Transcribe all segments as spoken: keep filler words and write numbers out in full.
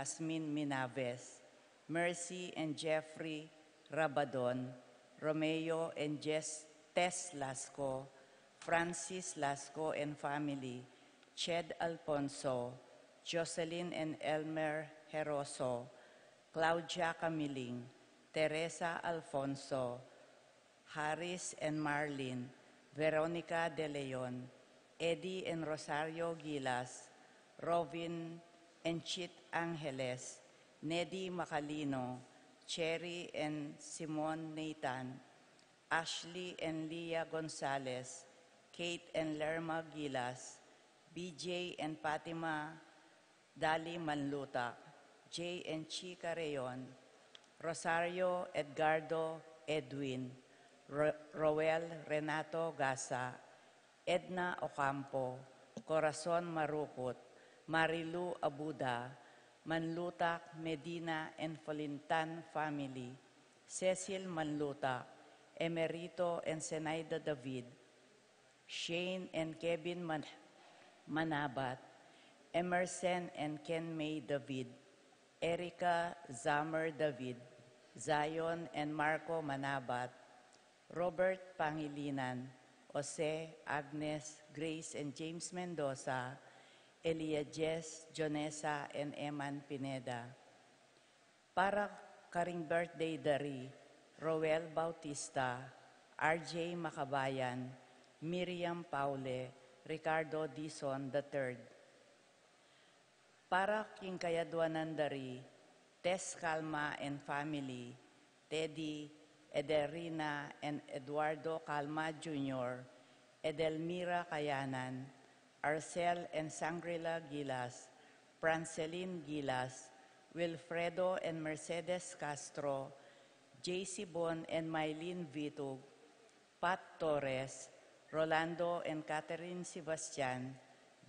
Jasmine Minaves, Mercy and Jeffrey Rabadon, Romeo and Jess Tess Lasco, Francis Lasco and family, Ched Alfonso, Jocelyn and Elmer Heroso, Claudia Camiling, Teresa Alfonso, Harris and Marlin, Veronica De Leon, Eddie and Rosario Gilas, Rovin and Chit Angeles, Nedi Macalino, Cherry and Simon Nathan, Ashley and Leah Gonzalez, Kate and Lerma Gilas, B J and Fatima Dali Manlutak, J and Chi Carreon, Rosario Edgardo Edwin, Ro- Roel Renato Gasa, Edna Ocampo, Corazon Marukut, Marilu Abuda, Manlutak Medina and Folintan family, Cecil Manlutak, Emerito and Zenaida David, Shane and Kevin Man- Manabat, Emerson and Ken May David, Erica Zammer David, Zion and Marco Manabat, Robert Pangilinan, Jose, Agnes, Grace and James Mendoza, Elia Jess, Jonesa and Eman Pineda. Para karing birthday da ri Roel Bautista, R J Makabayan, Miriam Paule, Ricardo Dizon the third. Para king kayadwanan da ri Tess Calma and family, Teddy, Ederina and Eduardo Calma Junior, Edelmira Kayanan, Arcel and Sangrila Gilas, Francelin Gilas, Wilfredo and Mercedes Castro, J C Bon and Mylene Vitug, Pat Torres, Rolando and Catherine Sebastian,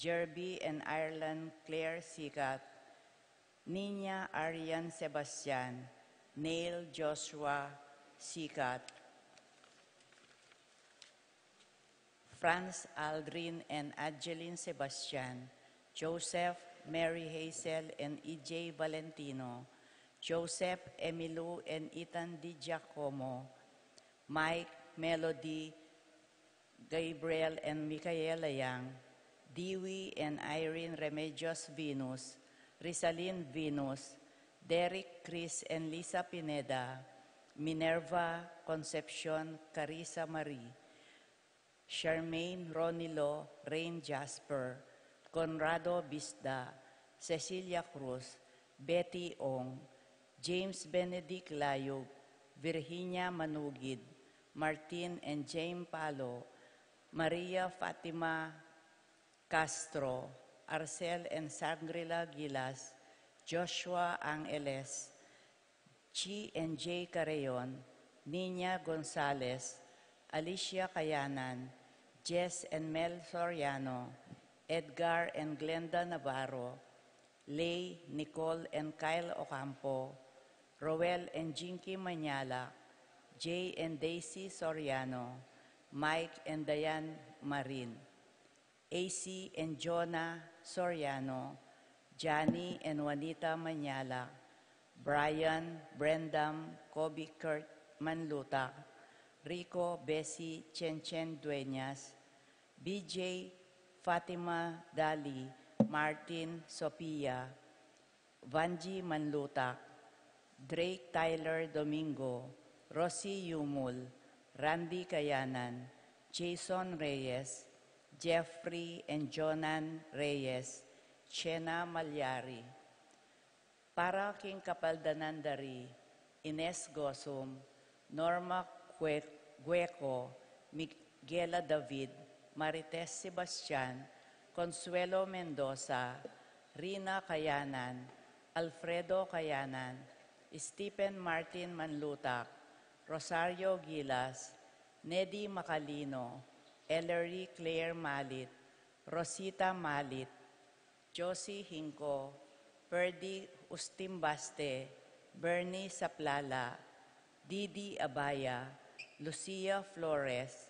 Jerby and Ireland Claire Sikat, Nina Arian Sebastian, Neil Joshua Sikat, Franz Aldrin and Adeline Sebastian, Joseph, Mary Hazel and E J Valentino, Joseph, Emilu and Ethan Di Giacomo, Mike, Melody, Gabriel and Micaela Yang, Dewey and Irene Remedios Venus, Rizalin Venus, Derek, Chris and Lisa Pineda, Minerva, Concepcion, Carissa Marie, Charmaine, Ronilo, Rain Jasper, Conrado Bisda, Cecilia Cruz, Betty Ong, James Benedict Layug, Virginia Manugid, Martin and Jane Palo, Maria Fatima Castro, Arcel and Sangrila Gilas, Joshua Angeles, Chi and Jay Carreon, Nina Gonzalez, Alicia Kayanan, Jess and Mel Soriano, Edgar and Glenda Navarro, Lay, Nicole and Kyle Ocampo, Roel and Jinky Manyala, Jay and Daisy Soriano, Mike and Diane Marin, A C and Jonah Soriano, Johnny and Juanita Manyala, Brian, Brendam, Kobe, Kurt Manlutak, Rico, Bessie, Chen Chen Dueñas, B J, Fatima, Dali, Martin, Sophia, Vangie Manlutak, Drake Tyler Domingo, Rosie Yumul, Randy Kayanan, Jason Reyes, Jeffrey and Jonan Reyes, Chena Malyari. Para king kapaldanan da ri Ines Gosum, Norma Cue- Gueco, Miguela David, Marites Sebastian, Consuelo Mendoza, Rina Kayanan, Alfredo Kayanan, Stephen Martin Manlutak, Rosario Gilas, Nedi Macalino, Ellery Claire Malit, Rosita Malit, Josie Hinco, Perdi Ustimbaste, Bernie Saplala, Didi Abaya, Lucia Flores,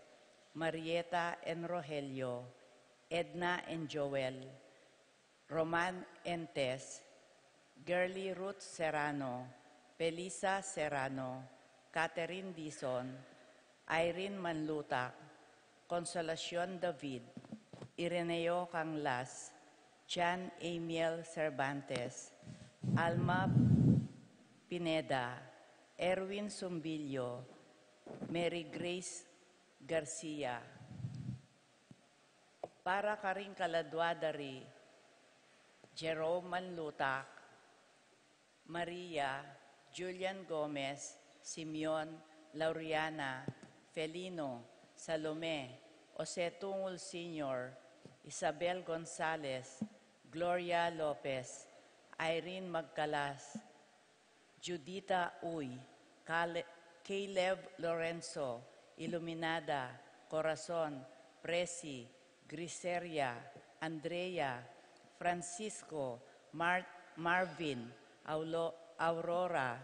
Marieta and Rogelio, Edna and Joel, Roman Entes, Gerly Ruth Serrano, Felisa Serrano, Catherine Dizon, Irene Manlutac, Consolacion David, Ireneo Canglas, Jan Amiel Cervantes, Alma Pineda, Erwin Sumbilio, Mary Grace Garcia. Para karing kaladua da ri Jerome Manlutac, Maria, Julian Gomez, Simeon, Lauriana, Felino, Salome, Jose Tungul Senior, Isabel Gonzalez, Gloria Lopez, Irene Magcalas, Judita Uy, Cale-, Caleb Lorenzo, Iluminada, Corazon, Presi, Griseria, Andrea, Francisco, Mar-, Marvin, Aulo-, Aurora,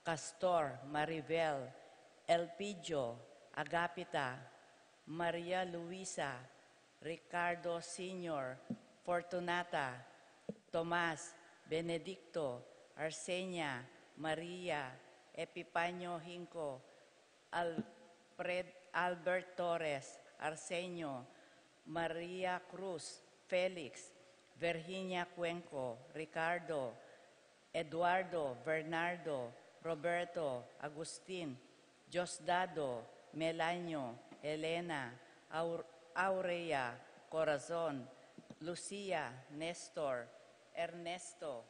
Castor, Maribel, Elpidio, Agapita, Maria Luisa, Ricardo Senior, Fortunata, Tomas, Benedicto, Arsenia, Maria, Epipanio Hinco, Alfred, Albert Torres, Arsenio, Maria Cruz, Felix, Virginia Cuenco, Ricardo, Eduardo, Bernardo, Roberto, Agustin, Diosdado, Melanio, Elena, Aur-, Aurea, Corazon, Lucia, Nestor, Ernesto,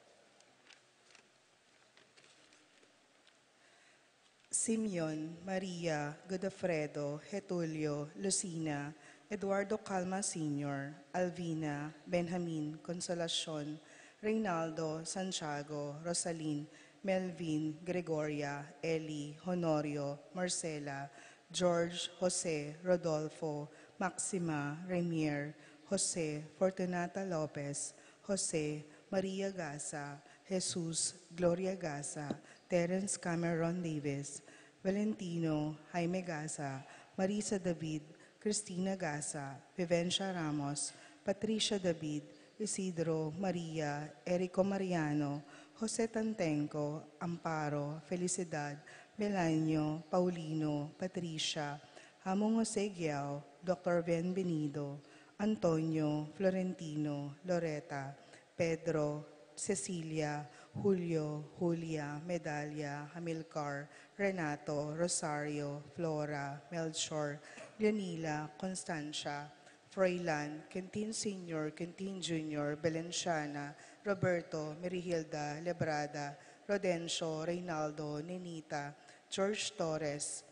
Simeon, Maria, Godofredo, Getulio, Lucina, Eduardo Calma Senior, Alvina, Benjamin, Consolacion, Reynaldo, Santiago, Rosalin, Melvin, Gregoria, Eli, Honorio, Marcela, George, Jose, Rodolfo, Maxima, Remier, Jose, Fortunata Lopez, Jose, Maria Gasa, Jesus, Gloria Gasa, Terence Cameron Davis, Valentino, Jaime Gasa, Marisa David, Cristina Gasa, Vivencia Ramos, Patricia David, Isidro, Maria, Erico Mariano, Jose Tantenco, Amparo, Felicidad, Melanio, Paulino, Patricia, Among Jose Guiao, Doctor Bienvenido, Antonio, Florentino, Loreta, Pedro, Cecilia, Julio, Julia, Medalia, Amilcar, Renato, Rosario, Flora, Melchor, Leonila, Constancia, Froilan, Quintin Senior, Quintin Junior, Belenciana, Roberto, Merihilda, Lebrada, Rodencio, Reynaldo, Ninita, George Torres,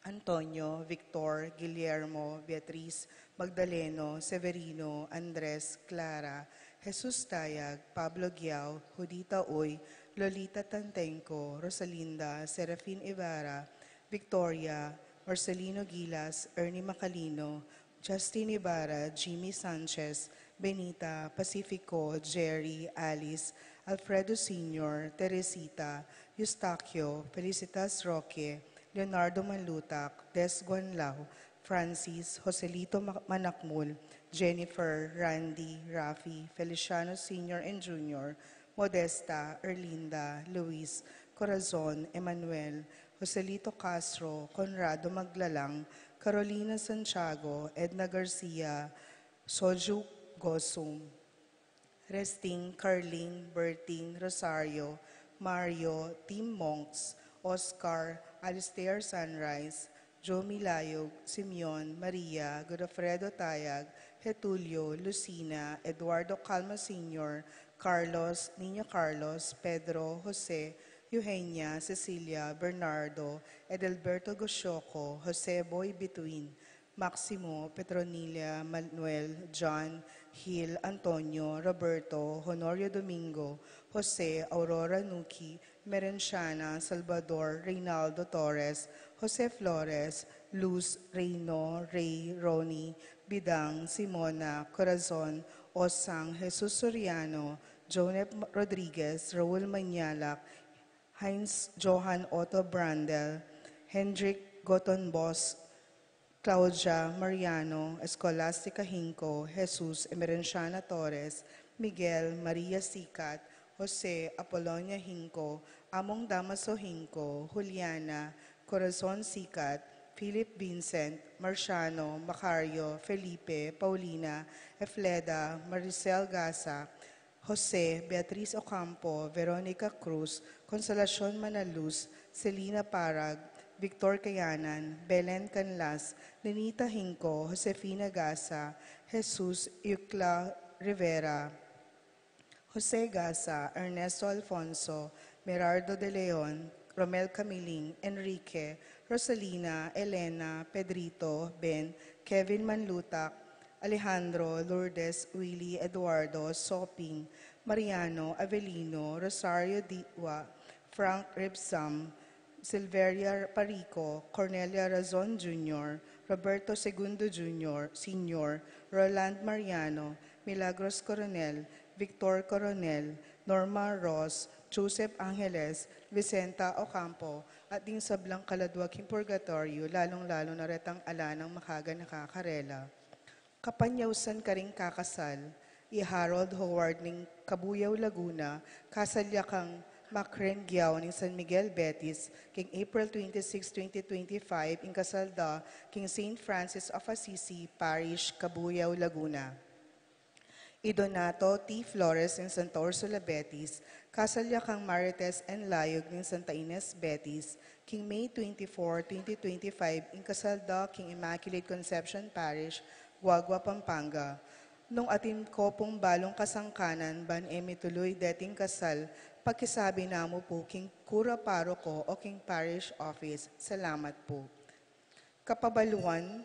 Antonio, Victor, Guillermo, Beatriz, Magdaleno, Severino, Andres, Clara, Jesus Tayag, Pablo Guiao, Judita Uy, Lolita Tantenco, Rosalinda, Serafin Ibarra, Victoria, Marcelino Gilas, Ernie Macalino, Justin Ibarra, Jimmy Sanchez, Benita, Pacifico, Jerry, Alice, Alfredo Senior, Teresita, Eustaquio, Felicitas Roque, Leonardo Manlutac, Des Guanlao, Francis, Joselito Ma-, Manakmul, Jennifer, Randy, Rafi, Feliciano Senior and Junior, Modesta, Erlinda, Luis, Corazon, Emmanuel, Joselito Castro, Conrado Maglalang, Carolina Santiago, Edna Garcia, Soju Gosum, Resting, Carling, Berting, Rosario, Mario, Tim Monks, Oscar, Alistair Sunrise, Joe Milayog, Simeon, Maria, Godofredo Tayag, Getulio, Lucina, Eduardo Calma Senior, Carlos, Niño Carlos, Pedro, Jose, Eugenia, Cecilia, Bernardo, Edelberto Gosioco, Jose Boy Bituin, Maximo, Petronila, Manuel, John, Gil, Antonio, Roberto, Honorio Domingo, Jose, Aurora Nuki, Merenciana, Salvador, Reynaldo Torres, Jose Flores, Luz, Reyno, Rey, Ronnie, Bidang, Simona, Corazon, Osang, Jesus Soriano, Jonep Rodriguez, Raul Mañalac, Heinz Johan Otto Brandel, Hendrik Gotonbos, Claudia Mariano, Escolastica Hinco, Jesus Emerenciana Torres, Miguel Maria Sicat, Jose Apolonia Hinco, Among Damaso Hinco, Juliana Corazon Sicat, Philip Vincent, Marciano, Macario, Felipe, Paulina, Efleda, Maricel Gasa, Jose, Beatriz Ocampo, Veronica Cruz, Consolacion Manaluz, Selina Parag, Victor Kayanan, Belen Canlas, Nenita Hinco, Josefina Gasa, Jesus Yukla Rivera, Jose Gasa, Ernesto Alfonso, Merardo de Leon, Romel Camiling, Enrique, Rosalina, Elena, Pedrito, Ben, Kevin Manlutak, Alejandro, Lourdes, Willy, Eduardo, Soping, Mariano, Avelino, Rosario Diwa, Frank Ribsam, Silveria Parico, Cornelia Razon Junior, Roberto Segundo Junior, Senior, Roland Mariano, Milagros Coronel, Victor Coronel, Norma Ross, Joseph Angeles, Vicenta Ocampo, at ding sablang kaladwa king purgatoryo, lalung-lalu na retang ala nang makaganaka karela. Kapanyausan karing kakasal, i Harold Howard ning Kabuyao, Laguna, kasal ya kang Macrin Giao ning San Miguel, Betis, king April twenty-six, twenty twenty-five, ing kasal da king Saint Francis of Assisi Parish, Kabuyao, Laguna. I Donato T. Flores ning Santa Ursula, Betis, kasal ya kang Marites N. Layog ning Santa Ines, Betis, king May twenty-four, twenty twenty-five, ing kasal da king Immaculate Conception Parish, Guagua, Pampanga. Nung atin ko pung balung kasangkanan ban e mituluy deting kasal, pakisabi na mu pu king kura paroko o king parish office. Salamat pu. Kapabaluan,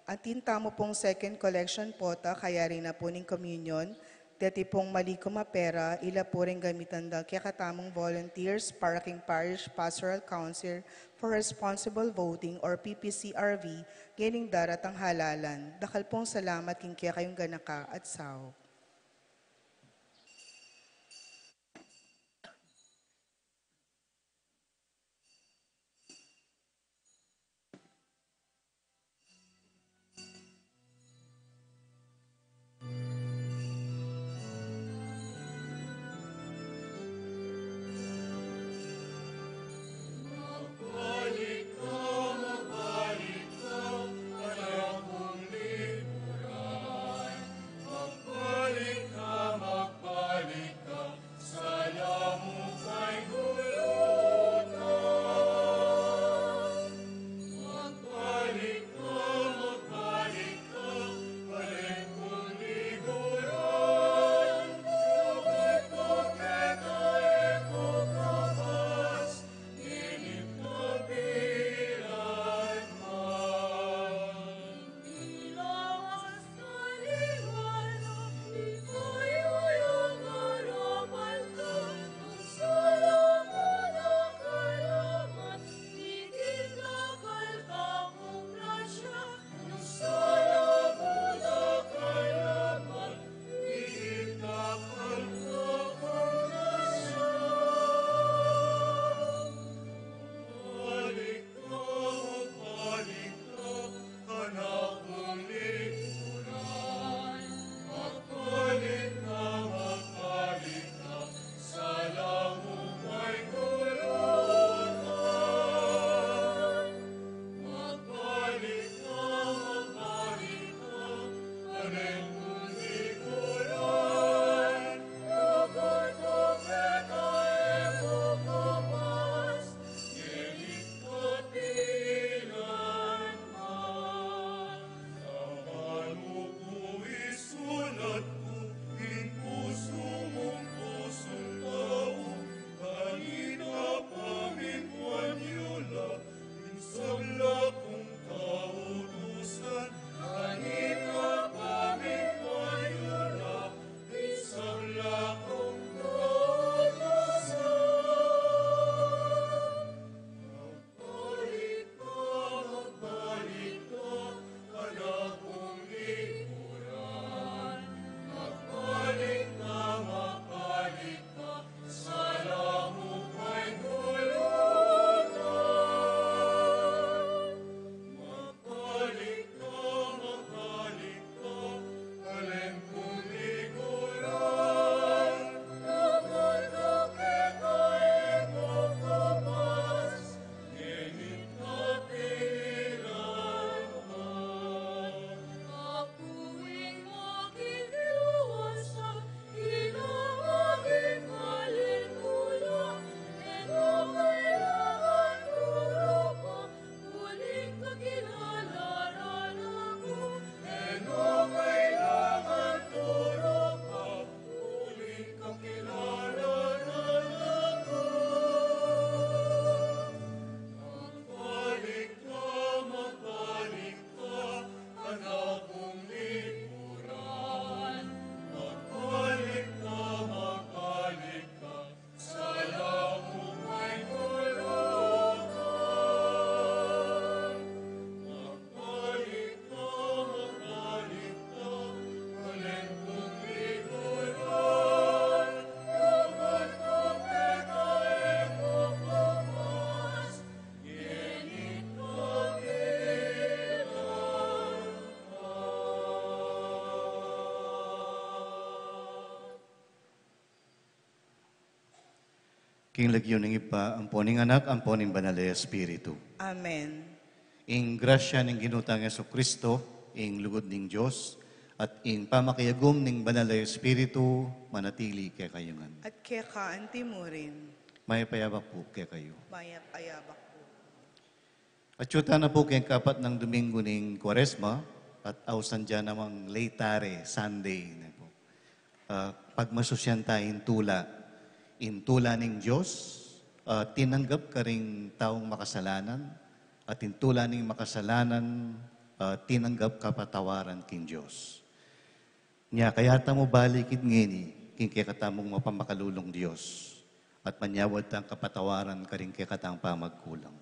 atin tamu pung second collection pota, kayari na pu ning communion. Deti pung malikum a pera, ila pu ring gamitan da kekatamung volunteers para king Parish Pastoral Council for Responsible Voting or P P C R V, ngening daratang halalan. Dakal pung salamat king kekayung ganaka at saup. King lagyu ning Ibpa, ampo ning Anak, ampo ning Banal a Espiritu. Amen. Ing grasya ning Ginu tang Jesucristo, ing lugud ning Dios, at ing pamakayagum ning Banal a Espiritu, manatili kekayu ngan. At keka antimurin. Mayap a yabak pu kekayu. Mayap a yabak pu. Atyu tana pu king kapat nang Domingo ning Kuaresma, at ausan dia namang Laetare Sunday ne pu. Ah, pagmasusyan ta ing tula, ing tula ning Dios, ah, tinanggap karing taung makasalanan, at ing tula ning makasalanan, ah, tinanggap kapatawaran king Dios. Nya kaya tamu balikid ngeni king kekatamung mapamakalulung Dios, at manyawad tang kapatawaran karing kekatang pamagkulang.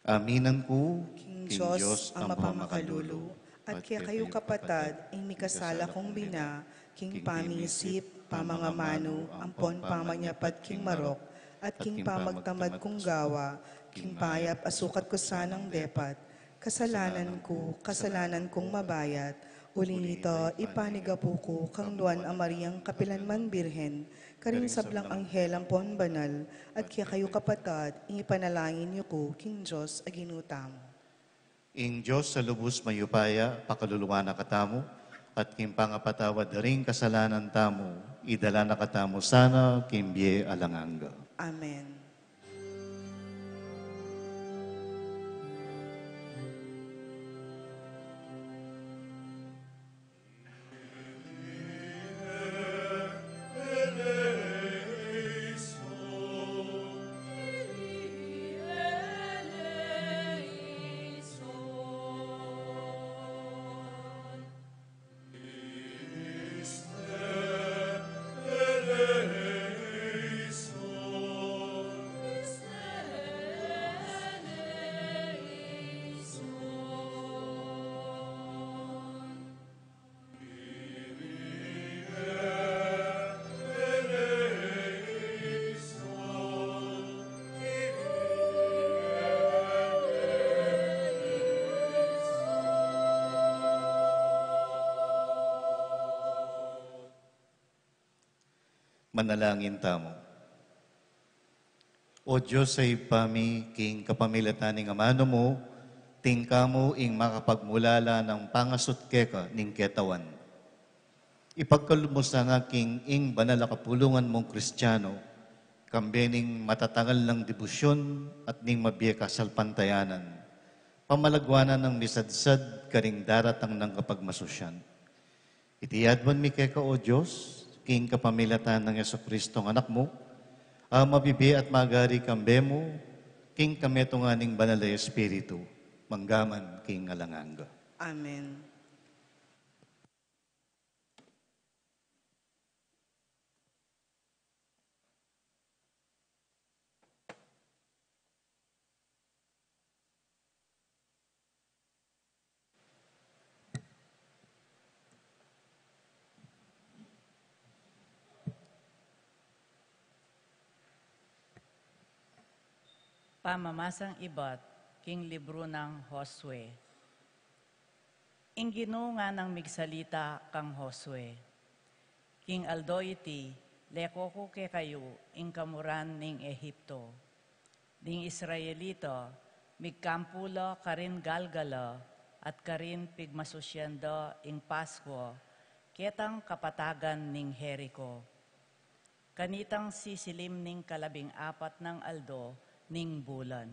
Aminan ku king Dios a mapamakalulu, at kekayu kapatad, ing mikasala kung bina, king pamisip, pamangamanu, ampon pamanyapat king marok, at king pamagtamad kung gawa, king mayap a sukat ku sanang depat, kasalanan ku, kasalanan kung mabayat, uli nita, ipanigapu ku kang Nuan a Mariang kapilan man Birhen, karing sablang anghel ampon banal, at kekayu kapatad, ipanalangin yu ku king Dios a Ginu tamu. Ing Dios a lubus mayupaya, pakaluluan na katamu, at king pangapatawad da ring kasalanan tamu, idala na katamu sana king bie alang angga. Amen. Manalangin tamu. O Dios a Ibpa mi, king kapamilatan ning amanu mu, tingka mu ing makapagmulala nang pangasut keka ning ketawan. Ipagkalub mu sana king ing banal a kapulungan mung Kristiano, kambe ning matatangal nang debosyon at ning mabie kasalpantayanan, pamalagwanan nang misadsad karing daratang nang kapagmasusyan. Iti adwan mi keka, O Dios, king kapamilatan nang Jesucristong Anak mu, a mabibie at magari kambe mu, king kametungan ning Banal a Espiritu, mangga man king alang angga. Amen. Pamamasang ibat king libru nang Josue. Ing Ginu nganang migsalita kang Josue, king aldo iti, leko ku kekayu ing kamuran ning Egipto. Ding Israelita, migkampu la karin galgala at karin pigmasusyan da ing Paskua, ketang kapatagan ning Jerico. Kanitang sisilim ning kalabing apat nang aldo ning bulan.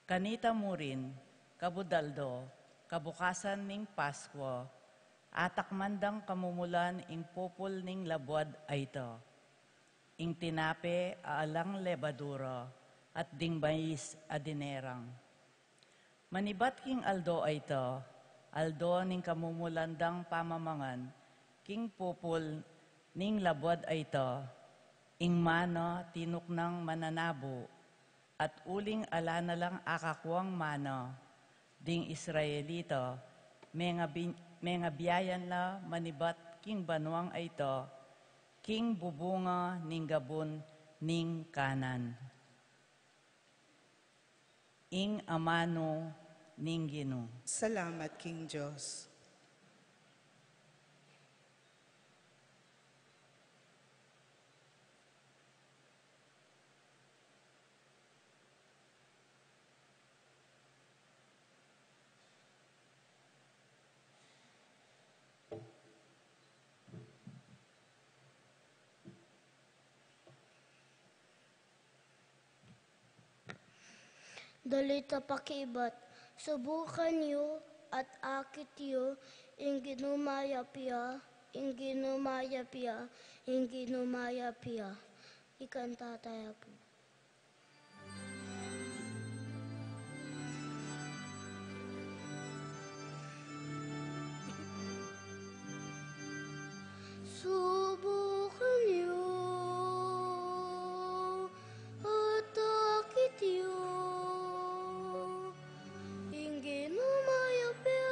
Kanita mu rin, kabud aldo, kabukasan ning Paskua, atakman dang kamumulan ing pupul ning labuad a ita, ing tinape a alang lebadura, at ding mais a dinerang. Manibat king aldo a ita, aldo ning kamumulan dang pamamangan, king pupul ning labuad a ita, ing mana tinuknang mananabu, at uling ala na lang akakuang mana, ding Israelita, mengabi-, mengabiayan la manibat king banuang a ita, king bubunga ning gabun ning Kanan. Ing amanu ning Ginu. Salamat king Dios. Dalit a pakibat. Subukan yu at akit yu, ing Ginu mayap ya, ing Ginu mayap ya, ing Ginu mayap ya. Ikanta taya pu. Subukan yu at akit yu, ing Ginu mayap ya,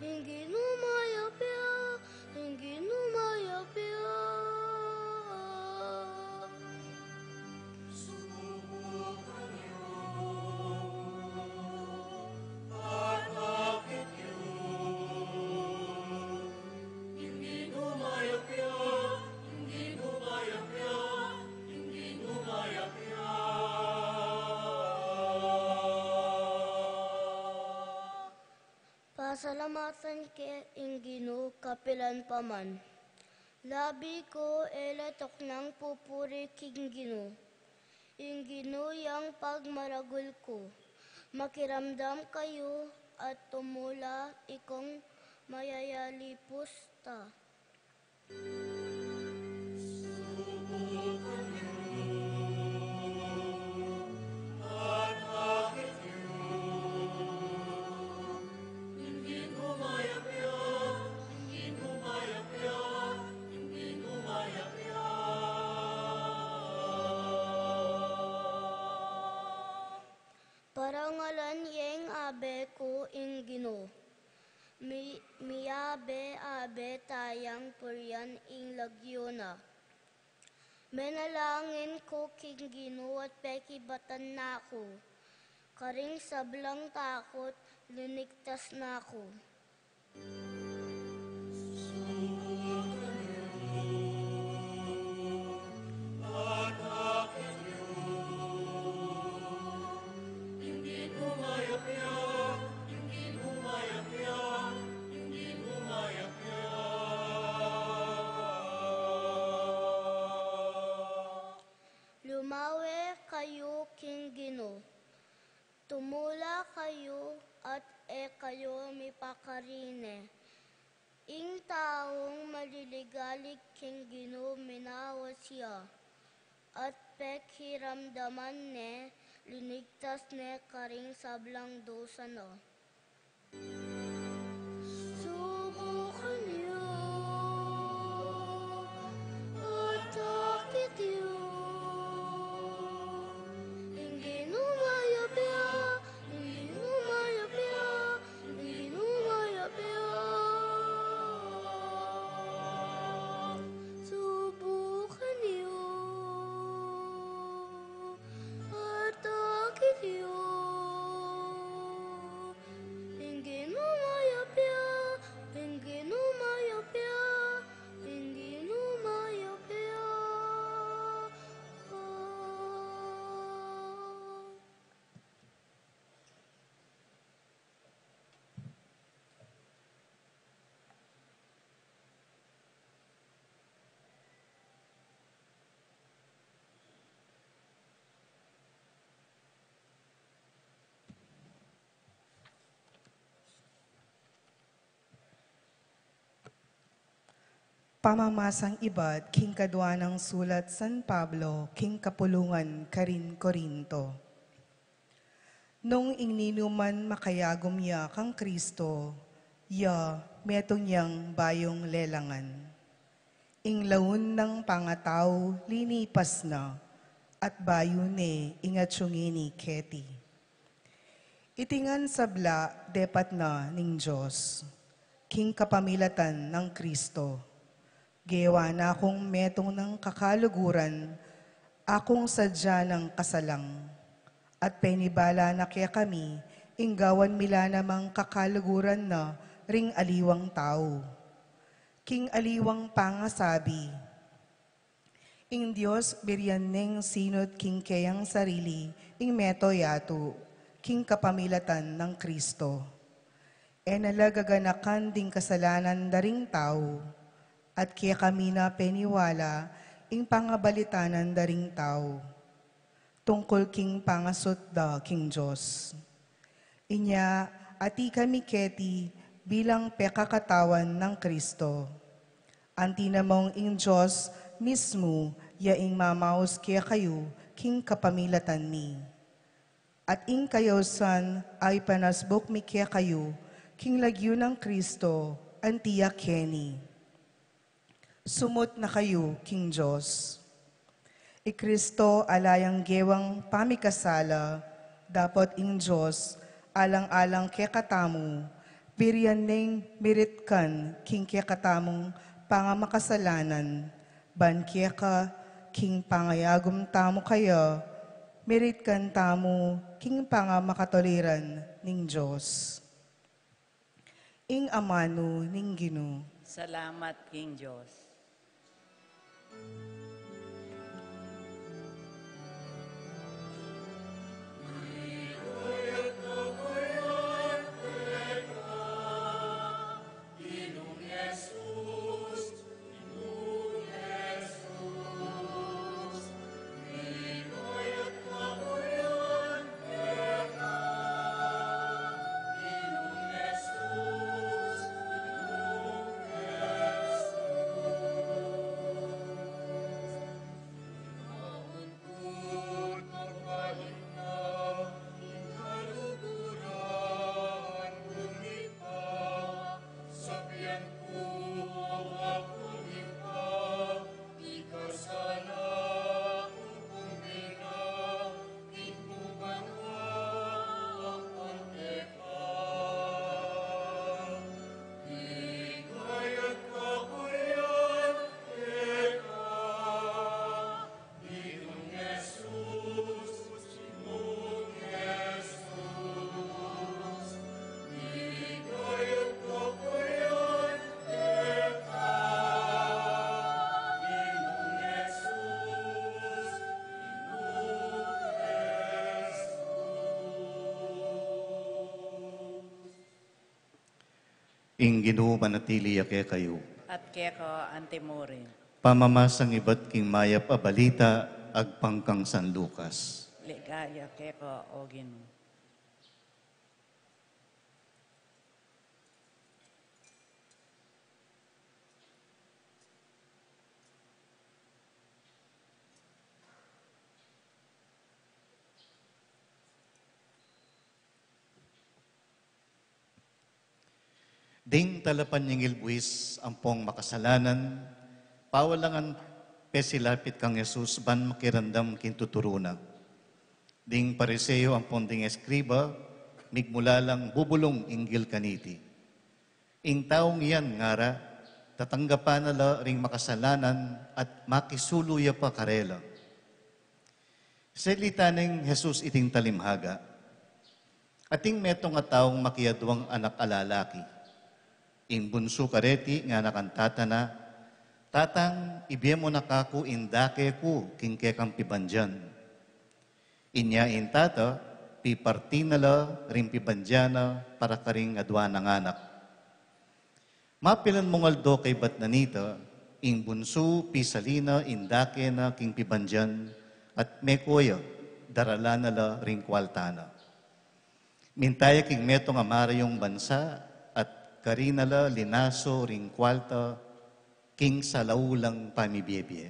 ing Ginu mayap ya, ing Ginu mayap ya. Subukan yu at akit yu, ing Ginu mayap ya, ing Ginu mayap ya, ing Ginu mayap ya. Pasalamatan ke ing Ginu kapilan pa man. Labi ku e la tuknang pupuri king Ginu, ing Ginu yang pagmaragul ku. Makiramdam kayu at tumula, ikong mayayalipus ta. Parangalan yeng abe ku ing Ginu. Mi-, miyabe-abe tayang purian ing lagyu na. Menalangin ku king Ginu at pekibatan na ku. Karing sablang takut, linigtas na ku. Lumawe kayu king Ginu. Tumula kayu at e kayu mipakarine. Ing taung maliligalig king Ginu minawas ya, at pekiramdaman ne, linigtas ne karing sablang dusa na. Subukan yu at akit yu, ing Ginu mayap ya, ing Ginu mayap ya, ing Ginu mayap ya. Subukan yu at akit yu, ing Ginu mayap ya, ing Ginu mayap ya, ing Ginu mayap ya. Pamamasang ibat king kadua nang sulat San Pablo king kapulungan karin Corinto. Nung ing ninuman makayagum ya kang Kristo, ya metung yang bayung lelangan. Ing laun nang pangatau linipas na, at bayu ne ing atsu ngeni keti. Iti ngan sabla depat na ning Dios, king kapamilatan nang Kristo. Gewa na kung metung nang kakaluguran, akung sadya nang kasalang, at penibala na kekami ing gawan mi la namang kakaluguran na ring aliwang tau. King aliwang pangasabi, ing Dios birian neng sinut king keyang sarili ing meto yatu, king kapamilatan nang Kristo. E na la gaganakan ding kasalanan da ring tau, at kekami na peniwala ing pangabalitanan da ring tau. Tungkul king pangasut da king Dios. Inya, ati kami keti bilang pekakatawan nang Kristo. Anti namung ing Dios mismu ya ing mamaus kekayu king kapamilatan mi. At ing kayausan a ipanasbuk mi kekayu king lagyu nang Kristo, anti ya keni. Sumut na kayu king Dios. I Kristo ala yang gewang pamikasala, dapot ing Dios alang-alang kekatamu, birian neng miritkan king kekatamung pangamakasalanan, ban keka king pangayagum tamu kaya, miritkan tamu king pangamakatuliran ning Dios. Ing amanu ning Ginu. Salamat king Dios. Ing Ginu manatili ya kekayu. At keka antimurin. Pamamasang ibat king mayap a balita agpang kang San Lucas. Ligaya keka, O Ginu. Ding talapanyingil buis ampong makasalanan, pawalangan pe silapit kang Jesus ban makiramdam king tuturu na. Ding Pariseo ampong ding eskriba, migmula lang bubulung inggil kaniti. Ing taung iyan ngara, tatanggapan na la ring makasalanan at makisulu ya pa karela. Salita neng Jesus iting talimhaga. Ating metung a taung makiadwang anak a lalaki. Ing bunsu kareti ngana kang tata na, "Tatang, ibie mu na kaku ing dake ku king kekang pibandian." Inya ing tata, piparti na la ring pibandian na para karing adwa nang anak. Mapilan mung aldo kaybat na nita, ing bunsu pisali na ing dake na king pibandian, at meko ya, darala na la ring kualta na. Minta ya king metung a marayung bansa, at karin na la linaso ring kualta king salaulang pamibiebie.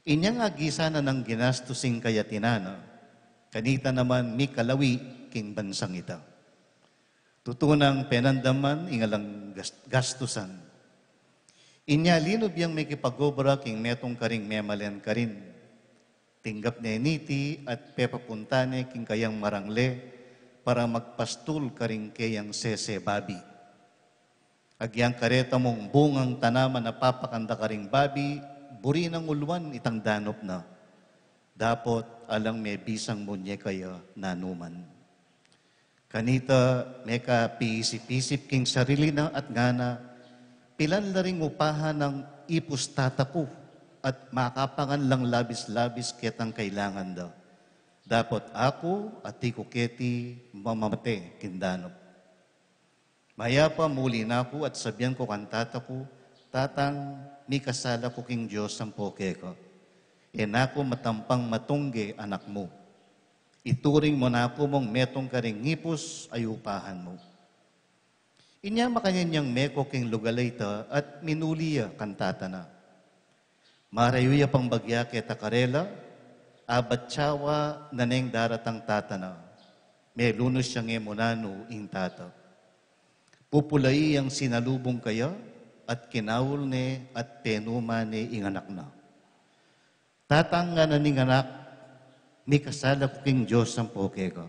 Inyang agisan na nang ginastus ing kayatinan na, kanita naman mikalawi king bansang ita. Tutu nang penandaman ing alang gas-, gastusan. Inya linub yang mekipag-obra king metung karing memalen karin. Tinggap ne niti at pepapunta ne king kayang marangle para magpastul karing keyang sese babi. Agyang kareta mung bungang tanaman a papakanta karing babi, buri nang uluan itang danup na. Dapot alang mebisang munyeka ya nanuman. Kanita mekapiisip-isip king sarili na at ngana, "Pilan la ring upahan nang ipus tata ku at makapangan lang labis-labis ketang kailangan da. Dapot aku, ati ku keti mamamate king danup. Mayap a muli na ku at sabian ku kang tata ku, 'Tatang, mikasala ku king Dios ampo keka.' E na ku matampang matungge anak mu. Ituring mu na ku mung metung karing ngipus a yupahan mu. Inya makanyan yang meko king lugal a ita at minuli ya kang tata na. Marayu ya pang bagya keta karela, abat tsawa na neng daratang tata na. Melunus yang e mu nanu ing tata. Pupulai yang sinalubung kaya at kinaul ne at penuma ne ing anak na. Tatang, ngana ning anak, mikasala ku king Dios ampo keka.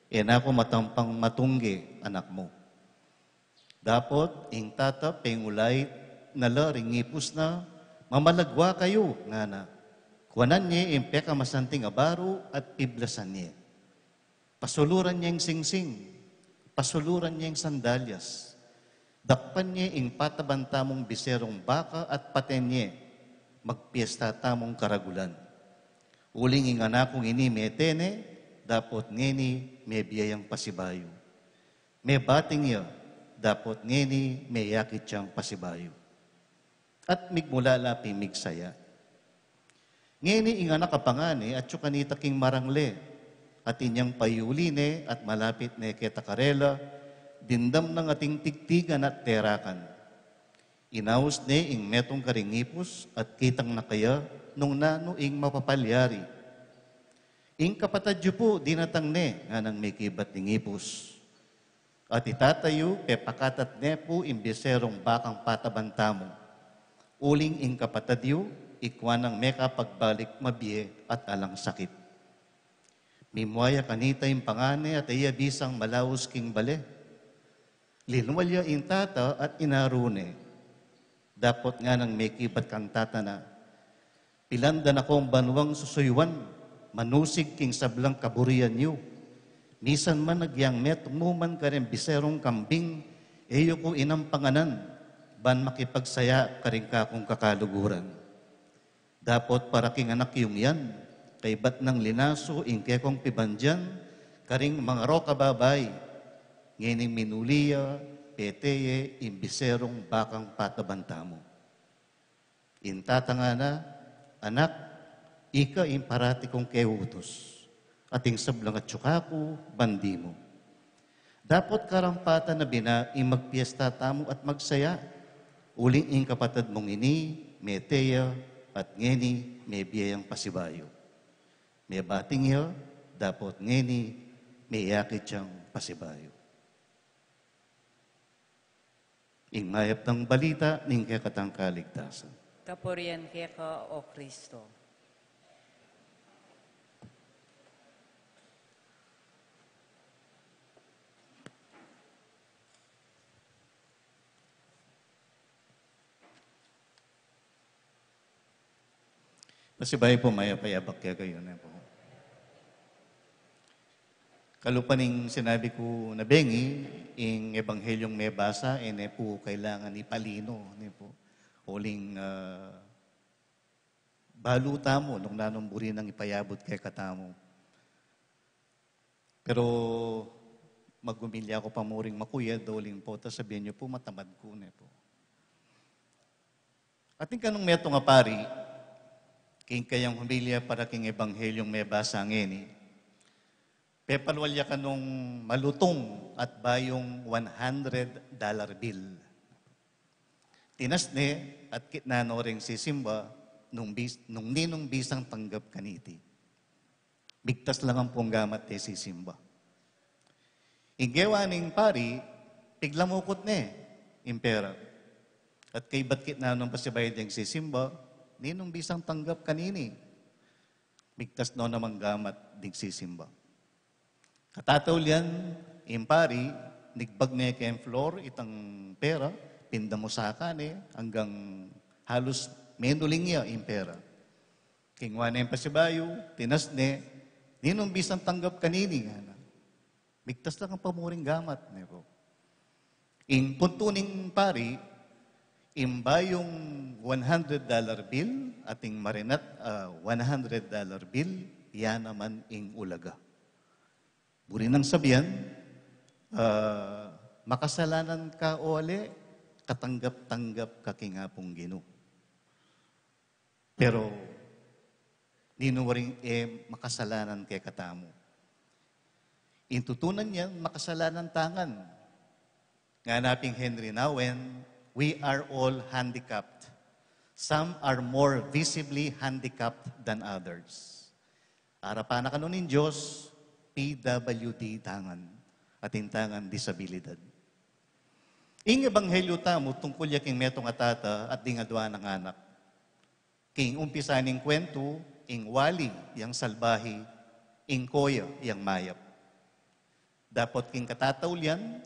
E na ku matampang matungge anak mu. Dapot ing tata pengulait na la ring ngipus na, mamalagwa kayu, ngana. Kuanan ye ing pekamasanting a baru at piblasan ye. Pasuluran ye ing singsing, pasuluran ye ing sandalyas. Dakpan ye ing pataban tamung biserung baka at paten ye, magpiesta tamung karagulan. Uling ing anak kung ini mete ne, dapot ngeni mebie yang pasibayu. Mebating ya, dapot ngeni meyakit yang pasibayu. At migmula la pin migsaya. Ngeni ing anak a pangane atyu kanita king marangle, at inyang paiuli ne at malapit ne keta karela, dimdam nang ating tigtigan at terakan. Inaus ne ing metung karing ngipus at kitang na kaya nung nanu ing mapapalyari. Ing kapatad yu pu dinatang ne, nganang mekibat ning ngipus. At i tata yu pepakatat ne pu ing biserung bakang pataban tamu. Uling ing kapatad yu, ikua nang mekapagbalik mabie at alang sakit. Mimua ya kanita ing pangane at e ya bisang malaus king bale. Linwal ya ing tata at inaru ne. Dapot nganang mekibat kang tata na, pilan da na kung banuang susuyuan, manusig king sablang kaburian yu. Misan man agyang metung mu man karing biserung kambing, e yu ku inampanganan, ban makipagsaya karing kakung kakaluguran. Dapot para king anak yung yan, kaybat nang linasu ing kekong pibandian karing mangarok a babai, ngening minuli ya, pete ye ing biserung bakang pataban tamu. Ing tata ngana, anak, ika ing parati kung keutus, at ing sablang atyu kaku, bandi mu. Dapot karampatan na bina ing magpiesta tamu at magsaya, uling ing kapatad mung ini, mete ya, at ngeni, mebie yang pasibayu. Mebating ya, dapot ngeni, meyakit yang pasibayu. Ing mayap nang balita ning kekatang kaligtasan. Kapurian keka, O Kristo. Pasibayu pu, mayap a abak kekayu, ne pu. Kalupa ning sinabi ku na bengi, ing ebanghelyo mebasa, e ne pu kailangan ipalino, ne pu. Uling, ah, balu tamu nung nanung buri nang ipayabut kekatamu. Pero magumilya ku pa muring makuyad, uling pu, ta sabian yu pu, matamad ku, ne pu. Atin kanung metung a pari, king kayang humilya para king ebanghelyo mebasa ngeni, pepalwal ya kanung malutung at bayung one hundred dollar bill. Tinas ne at kitnan no reng sisimba nung bis-, nung ninung bisang tanggap kaniti. Migtas lang ampong gamat de sisimba. Ing gewa ning pari, piglamukut ne ing pera. At kaybat kitnan nong pasibayu deng sisimba, ninung bisang tanggap kanini. Migtas no namang gamat ding sisimba. Katataul yan, ing pari, nigbag ne keng floor itang pera, pindamusakan ne, anggang halus menuling ya ing pera. Kingwa ne ing pasibayu, tinas ne, ninung bisang tanggap kanini, ngana. Migtas lang ampong muring gamat, ne pu. Ing puntu ning pari, ing bayung one hundred dollar bill, ating marinat, ah, one hundred dollar bill, ya naman ing ulaga. Buri nang sabian, ah, makasalanan ka o ali, katanggap-tanggap ka king Apung Ginu. Pero, Ninu waring e makasalanan kekatamu. Ing tutunan yan, makasalanan tangan. Ngana pin Henri Nouwen, "We are all handicapped. Some are more visibly handicapped than others." Arapan na kanu ning Dios, P W D tangan, atin tangan disabilidad. Ing ebanghelyo tamu tungkul ya king metung a tata at ding adua nang anak. King umpisa ning kwentu, ing wali yang salbahe, ing koya yang mayap. Dapot king katataulian,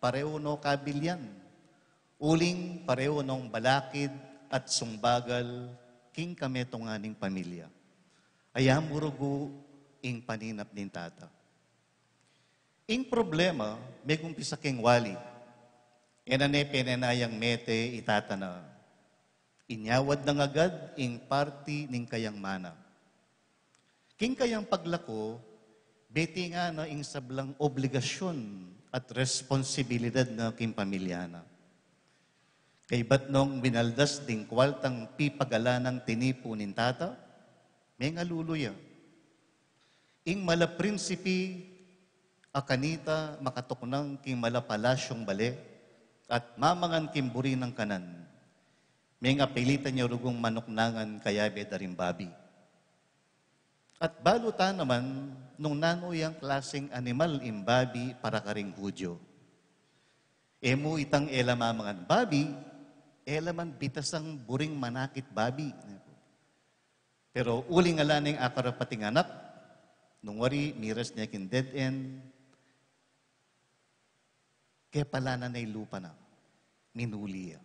pareu no kabilyan. Uling pareu nong balakid at sumbagal king kametungan ning pamilya. Ayamu rugu ing paninap ning tata. Ing problema, megumpisa king wali. E na ne penenayang mete i tata na. Inyawad na agad ing parti ning kayang mana. King kayang paglako, beti ngana ing sablang obligasyun at responsibilidad na king pamilya na. Kaybat nong winaldas ding kwaltang pipagalanang tinipu ning tata, mengalulu ya. Ing mala prinsipi a kanita makatuknang king mala palasyung bale at mamangan king buri nang kanan. Mengapilitan ya rugung manuknangan kayabe da ring babi. At balu ta naman nung nanu yang klaseng animal ing babi para karing Hudyo. E mu itang e la mamangan babi, e la man bitasang buring manakit babi. Pero uling ala neng akarapat ing anak, nung wari miras ne king dead end, kepalanan ne ing lupa na, minuli ya.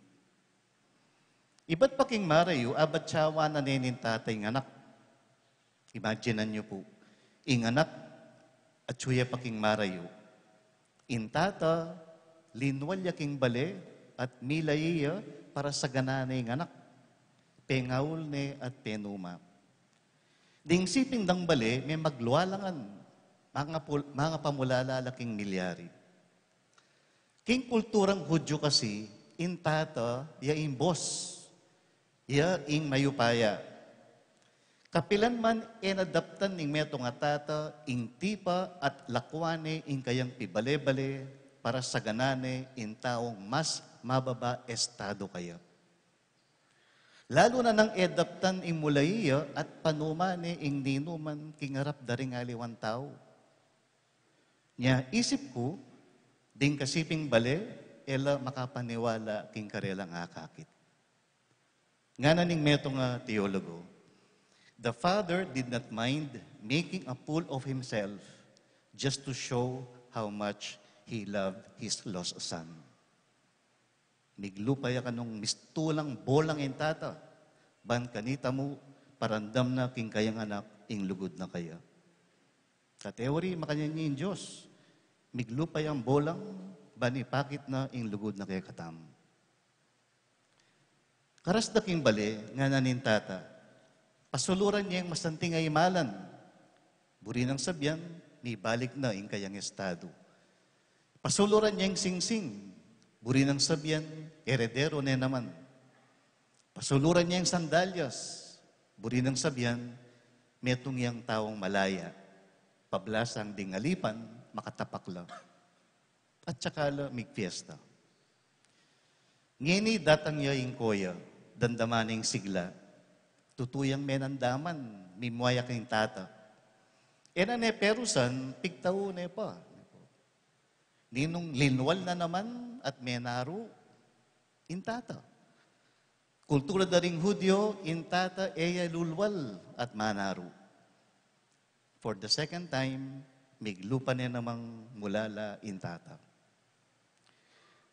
Ibat pa king marayu, abatsawan na ne ning tata ing anak. Imaginan yu pu, ing anak, atsu ya pa king marayu. Ing tata, linwal ya king bale at milayi ya para saganan ne ing anak. Pengaul ne at penuma. Ding siping dang bale, me maglualangan, mangapul-, mangapamulala la king milyari. King kulturang Hudyo kasi, ing tata, ya ing boss, ya ing mayupaya. Kapilan man e nadaptan ning metung a tata ing tipa at lakwan ne ing kayang pibale-bale para saganan ne ing taung mas mababa estado kaya. Lalu na nang e daptan ing mulayi ya at panuman ne ing ninuman king arap da ring aliwang tau. Nya isip ku, ding kasiping bale, e la makapaniwala king karelang akakit. Ngana ning metung a teologo, "The father did not mind making a fool of himself just to show how much he loved his lost son." Miglupa ya kanung mistulang bolang ing tata, ban kanita mu paramdam na king kayang anak ing lugud na kaya. At e wari makanyan ya ing Dios, miglupa yang bolang, ban ipakit na ing lugud na kekatamu. Karas da king bale, ngana ning tata, pasuluran ya ing masanting a imalan. Buri nang sabian, mibalik na ing kayang estado. Pasuluran ya ing singsing. Buri nang sabian, eredero ne naman. Pasuluran ya ing sandalyas. Buri nang sabian, metung yang taung malaya. Pablasang ding alipan, makatapak la. At saka la migpiesta. Ngeni datang ya ing koya, damdaman ne ing sigla. Tutu yang menandaman, mimua ya king tata. E na ne perusan, pigtau ne pa. Ninung linwal na naman at menaru ing tata. Kultura da ring Hudyo, ing tata e ya lulwal at manaru. For the second time, miglupa ne namang mulala ing tata.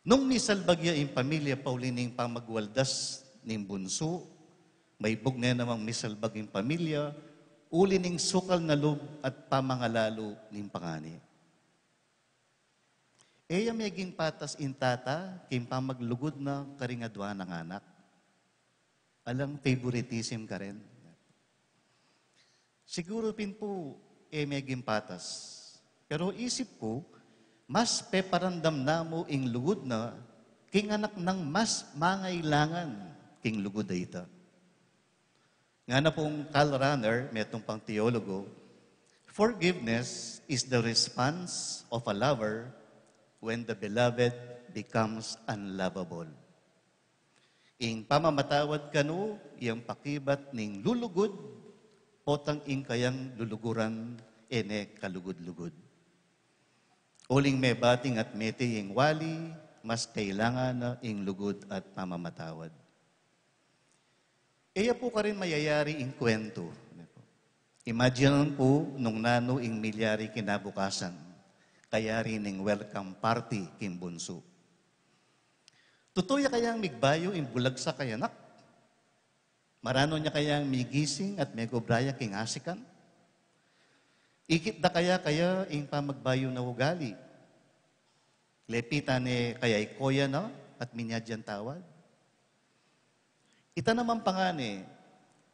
Nung misalbag ya ing pamilya pauli ning pamagwaldas ning bunsu, maibug ne namang misalbag ing pamilya uli ning sukal na lub at pamangalalu ning pangani. E ya meging patas ing tata king pamaglugud na karing adua nang anak. Alang favoritism karin. Siguru pin pu e meging patas. Pero isip ku, mas peparamdam na mu ing lugud na king anak nang mas mangailangan king lugud a ita. Ngana pung Karl Rahner, metung pang teologo, "Forgiveness is the response of a lover when the beloved becomes unlovable." Ing pamamatawad kanu, iyang pakibat ning lulugud, potang ing kayang luluguran, e ne kalugud-lugud. Uling mebating at mete ing wali, mas kailangan na ing lugud at pamamatawad. E ya pu karin mayayari ing kwentu. Imagine pu nung nanu ing milyari kinabukasan, kayari ning welcome party king bunsu. Tutu ya kayang migbayu ing bulagsak a anak? Maranu ya kayang migising at megobra ya king asikan? Ikit da kaya kaya ing pamagbayu na ugali? Lepitan ne kaya i koya na at minyadyan tawad? Ita naman pa ngana,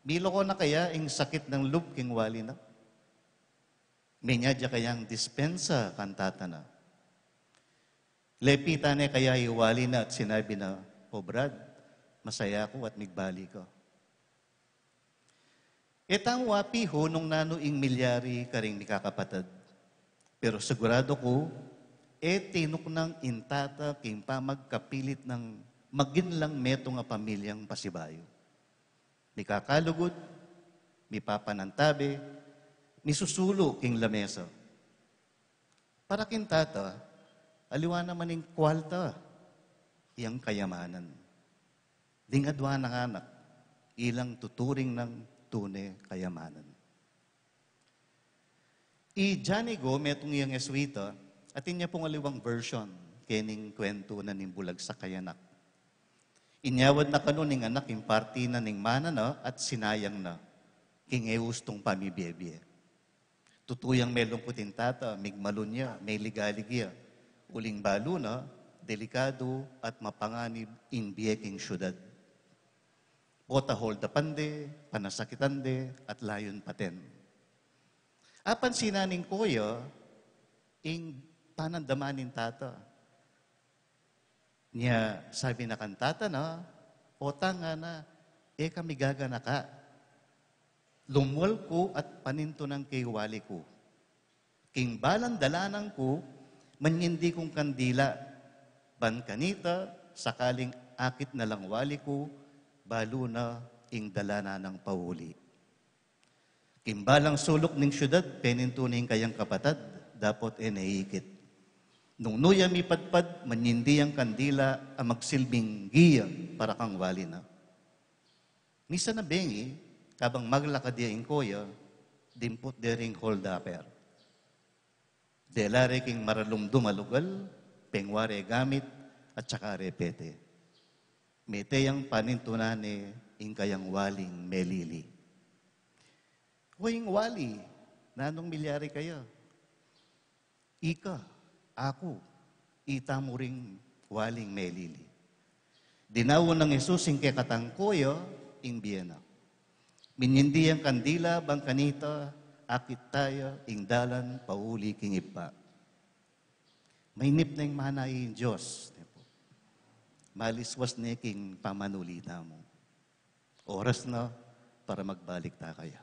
miloko na kaya ing sakit ning lub king wali na? Minyadya kayang dispensa kang tata na? Lepitan ne kaya i wali na at sinabi na, "O Brad, masaya ku at migbalik ka." E tamu apihu nung nanu ing milyari karing mikakapatad. Pero sigurado ku, e tinuknang ing tata king pamagkapilit nang magin lang metung a pamilyang pasibayu. Mikakalugud, mipapanantabe, misusulu king lamesa. Para king tata, aliwa naman ing kwalta, iyang kayamanan. Ding adwa nang anak, ilang tuturing nang tune kayamanan. I Janigo, metung yang Jesuita, atin ya pung aliwang version kening kwentu na ning bulagsak a anak. Inyawad na kanu ning anak ing parti na ning mana na at sinayang na king e ustung pamibie-bie. Tutu yang melungkut ing tata, migmalun ya, meligalig ya. Uling balu na, delikadu at mapanganib ing bie king syudad. Pota hold-upan de, panasakitan de, at layun paten. Apansinan ning koya ing panandaman ning tata. Nya sabi na kang tata na, "O tang," ngana, "e ka migaganaka. Lumwal ku at panintunan ke ing wali ku. King balang dalanan ku, manyindi kung kandila. Ban kanita, sakaling akit na lang wali ku, balu na ing dalanan nang pauli." King balang suluk ning syudad, penintun ne ing kayang kapatad, dapot e ne ikit. Nung nu ya mipadpad, manyindi yang kandila a magsilbing giya para kang wali na. Misan a bengi, kabang maglakad ya ing koya, dimput de ring hold-upper. Dela re king maralumdum a lugal, pengwa re gamit, at saka re pete. Mete yang panintunan ne ing kayang waling melili. "Wa, ing wali, nanung milyari kaya?" "Ika, aku, ita mu ring waling melili." Dinaun nang Jesus ing kekatang koya, ing bie na. Minyindi yang kandila, ban kanita, akit taya ing dalan pauli king Ibpa. Mainip na ing mana ing Dios, ne pu. Maliswas ne king pamanuli tamu. Oras na para magbalik ta kaya.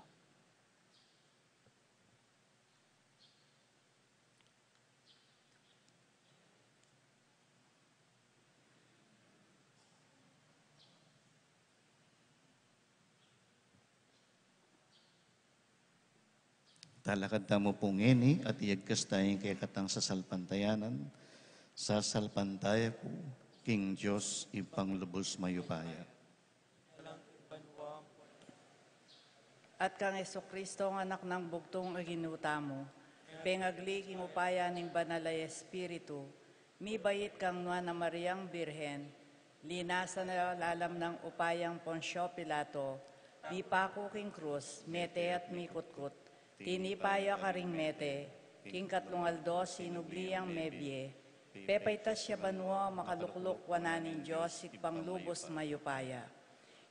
Talakad tamu pu ngeni at iyagkas taya ing kekatang sasalpantayanan. Sasalpantaya ku king Dios, Ibpang lubus mayupaya. At kang Jesucristo, ang Anak nang bugtung a Ginu tamu, pengagli king upaya ning Banal a Espiritu, mibait kang Nuan a Mariang Birhen, linasan na lalam nang upayang Poncio Pilato, mipaku king krus, mete at mikutkut, tinipa ya karing mete, king katlung aldo sinubli yang mebie, pepaitas ya banua, makalukluk wanan ning Dios, Ibpang lubus mayupaya.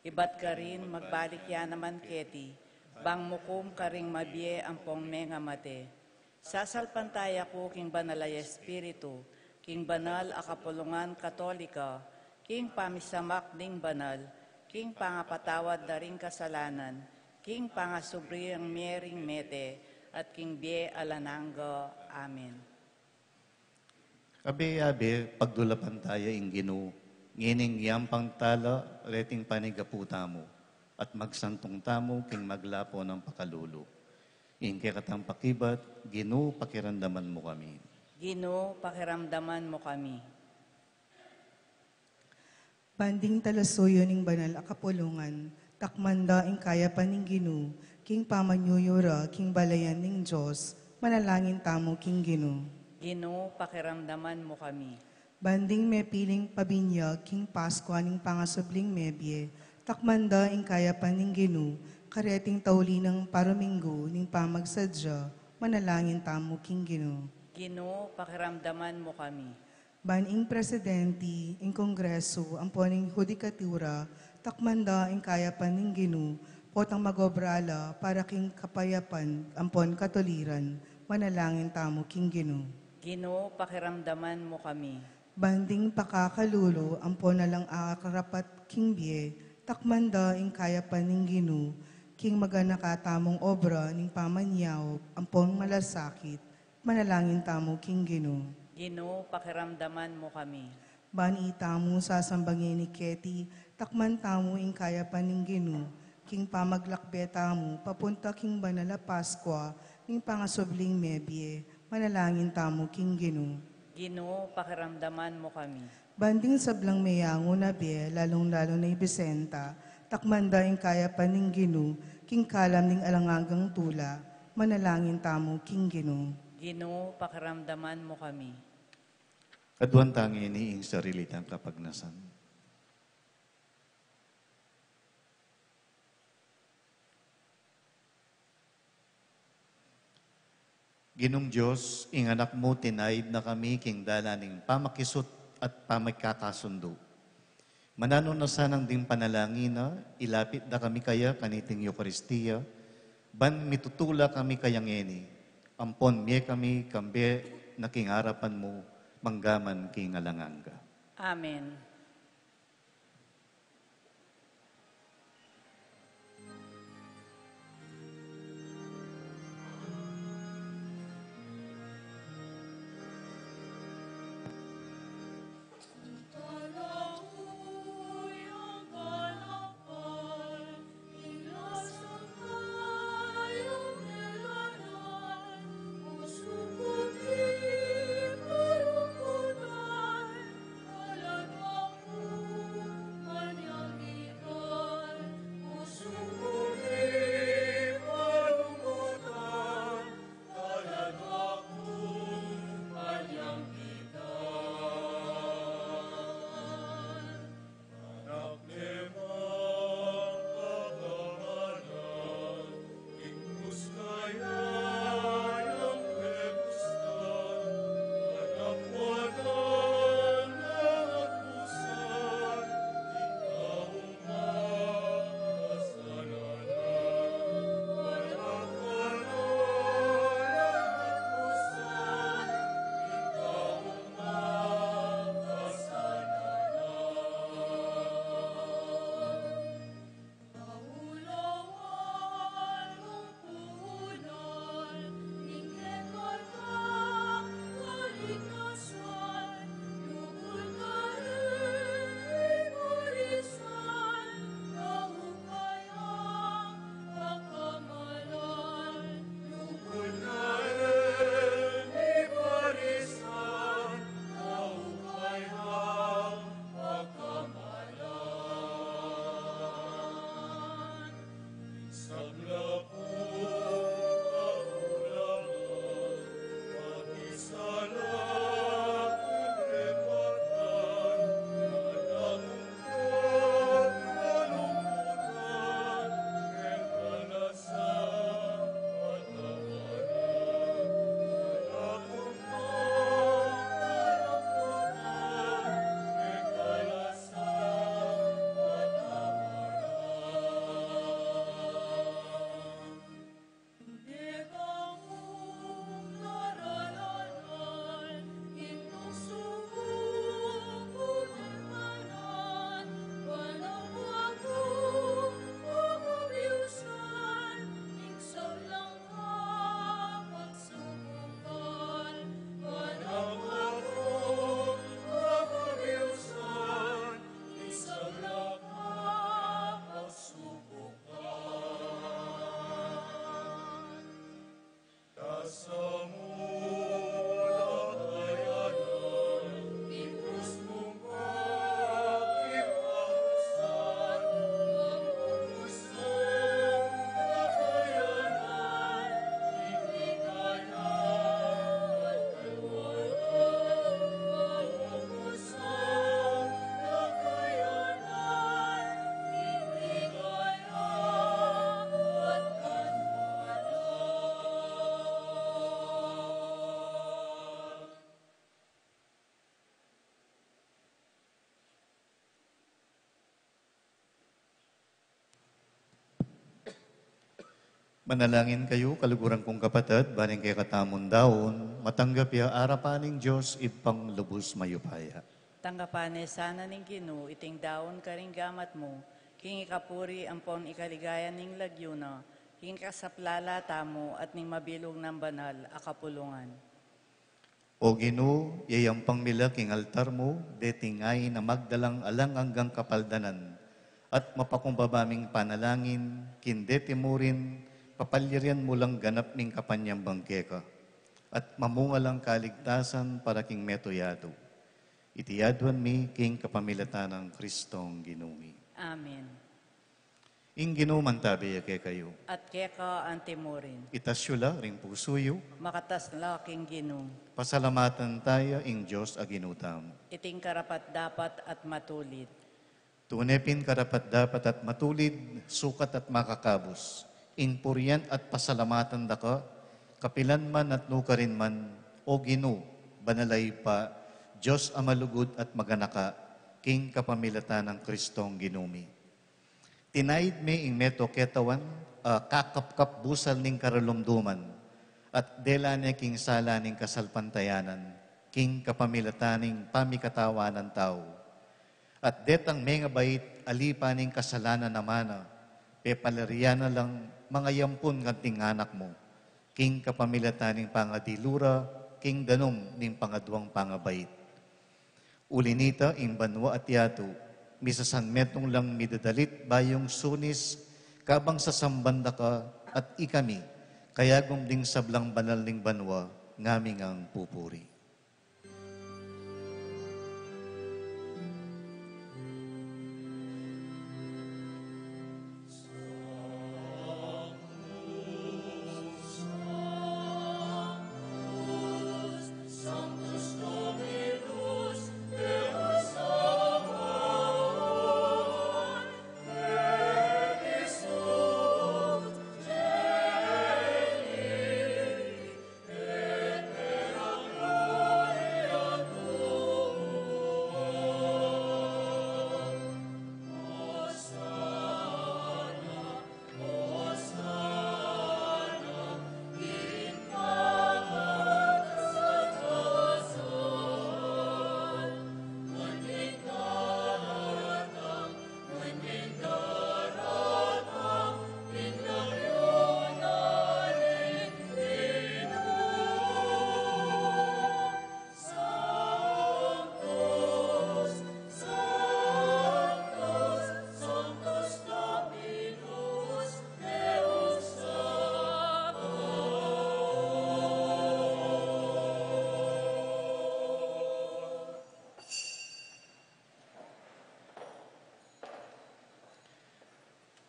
Ibat karin, magbalik ya naman keti, bang mukum karing mabie ampong mengamate. Sasalpantaya ku king Banal a Espiritu, king banal a kapulungan Katolika, king pamisamak ning banal, king pangapatawad da ring kasalanan, king pangasubli nang mie ring mete, at king bie alang angga. Amen. Abe-abe, pagdulapan taya ing Ginu, ngening yampang tala reting panigapu tamu, at magsantung tamu king maglapo nang pakalulu. Ing kekatang pakibat, Ginu, pakiramdaman mu kami. Ginu, pakiramdaman mu kami. Ban ding talasuyu ning banal a kapulungan, takman da ing kayapan ning Ginu, king pamanyuyura, king balayan ning Dios, manalangin tamu king Ginu. Ginu, pakiramdaman mu kami. Ban ding mepiling pabinyag king Paskua ning pangasubling mebie, takman da ing kayapan ning Ginu, kareting tauli nang paruminggu ning pamagsadya, manalangin tamu king Ginu. Ginu, pakiramdaman mu kami. Ban ing presidenti, ing kongresu, ampon ing hudikatura, takman da ing kayapan ning Ginu, potang magobra la para king kapayapan ampon katuliran, manalangin tamu king Ginu. Ginu, pakiramdaman mu kami. Ban ding pakakalulu ampon alang akarapat king bie, takman da ing kayapan ning Ginu, king maganaka tamung obra ning pamanyaup ampon malasakit, manalangin tamu king Ginu. Ginu, pakiramdaman mu kami. Ban itamu sasamba ngeni keti, takman tamu ing kayapan ning Ginu, king pamaglakbe tamu papunta king banal a Paskua ning pangasubling mebie, manalangin tamu king Ginu. Ginu, pakiramdaman mu kami. Ban ding sablang meyangu na bie, lalung-lalu na i Vicenta, takman da ing kayapan ning Ginu, king kalam ning alang anggang tula, manalangin tamu king Ginu. Ginu, pakiramdaman mu kami. Aduan ta ngeni ing sarili tang kapagnasan. Ginung Dios, ing Anak mu tinaid na kami king dalan ning pamakisut at pamikakasundu. Mananu na sanang ding panalangin na, ilapit da kami kaya kaniting Eukaristia, ban mitutula kami kaya ngeni, ampon mie kami kambe na king arapan mu, manggaman king alang angga. Amen. Manalangin kayu, kaluguran kung kapatad, ban ing kekatamung daun matanggap ya arapan ning Dios Ibpang lubus mayupaya. Tanggapan ne sana ning Ginu iting daun karing gamat mu, king ikapuri ampon ikaligaya ning lagyu na, king ikasaplala tamu at ning mabilug nang banal a kapulungan. O Ginu, yayampang mi la king altar mu deting ain a magdalang alang anggang kapaldanan, at mapakumbaba ming panalangin king deti murin, papalyarian mu lang ganap ming kapanyambang keka, at mamunga lang kaligtasan para king meto yatu. Iti aduan mi king kapamilatan nang Kristong Ginu mi. Amen. Ing Ginu mantabe ya kekayu. At keka anti murin. Itas yu la ring pusu yu. Makatas la king Ginu. Pasalamatan taya ing Dios a Ginu tamu. Iting karapat-dapat at matulid. Tune pin karapat-dapat at matulid, sukat at makakabus, ing purian at pasalamatan da ka, kapilan man at nukarin man, O Ginu, banal a Ibpa, Dios a malugud at maganaka, king kapamilatan nang Kristong Ginu mi. Tinaid me ing meto ketawan a kakapkap busal ning karalumduman, at dela ne king sala ning kasalpantayanan, king kapamilatan ning pamikatawanan tau. At detang mengabait a lipa ning kasalanan a mana, pepalarian na lang mangayampun kanting anak mu, king kapamilatan ning pangadilu ra king danum ning pangaduang pangabait. Uli nita ing banua at yatu, misasanmetung lang midadalit bayung sunis, kabang sasamban da ka at ikami, kayagum ding sablang banal ning banua, ngami ngang pupuri.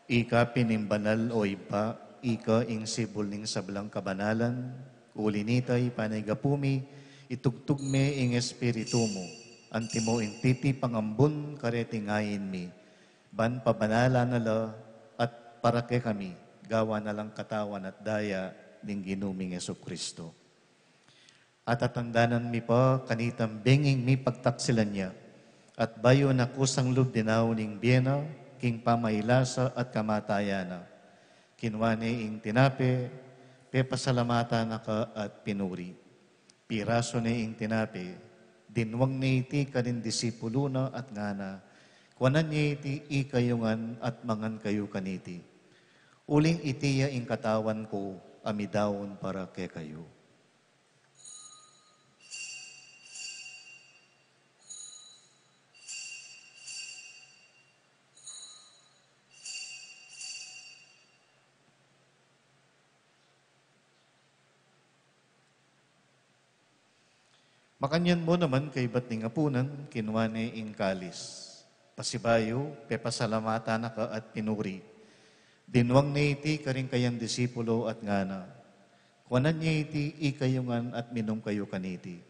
Ika pin ing banal, o Ibpa, ika ing sibul ning sablang kabanalan. Uli nita, ipanyawad mi, itugtug me ing Espiritu mu, antimo ing titipang ambun kareting ain mi, ban pabanalan na la at para kekami gawan na lang katawan at daya ning Ginu ming Jesucristo. At atandanan mi pa kanitang benging mipagtaksilan ya, at bayu na kusang lub dinaun ing bie na king pamailasa at kamatayan na, kinua ne ing tinape, pepasalamatan na ka at pinuri. Pirasu ne ing tinape, dinwang ne iti karing disipulu na at ngana, kuanan ye iti ikayu ngan at mangan kayu kaniti. Uling iti ya ing katawan ku a midaun para kekayu. Makanyan mu naman kaybat ning apunan, kinua ne ing kalis. Pasibayu, pepasalamatan na ka at pinuri. Dinwang ne iti karing kayang disipulo at ngana, kuanan ye iti ikayu ngan at minum kayu kaniti.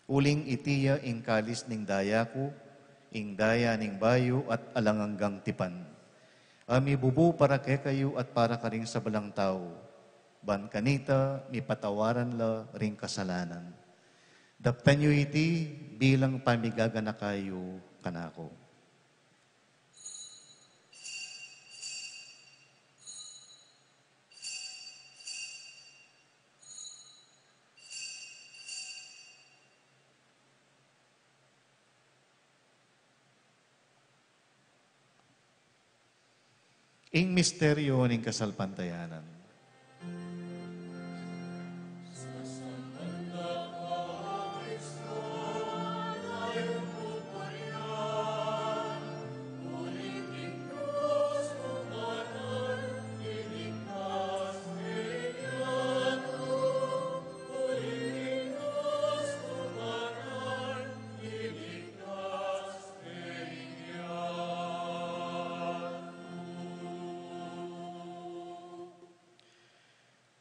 Uling iti ya ing kalis ning daya ku, ing daya ning bayu at alang anggang tipan, a mibubu para kekayu at para karing sablang tau, ban kanita mipatawaran la ring kasalanan. Daptan yu iti bilang pamigaganaka yu kanaku. Ing misteryo ning kasalpantayanan.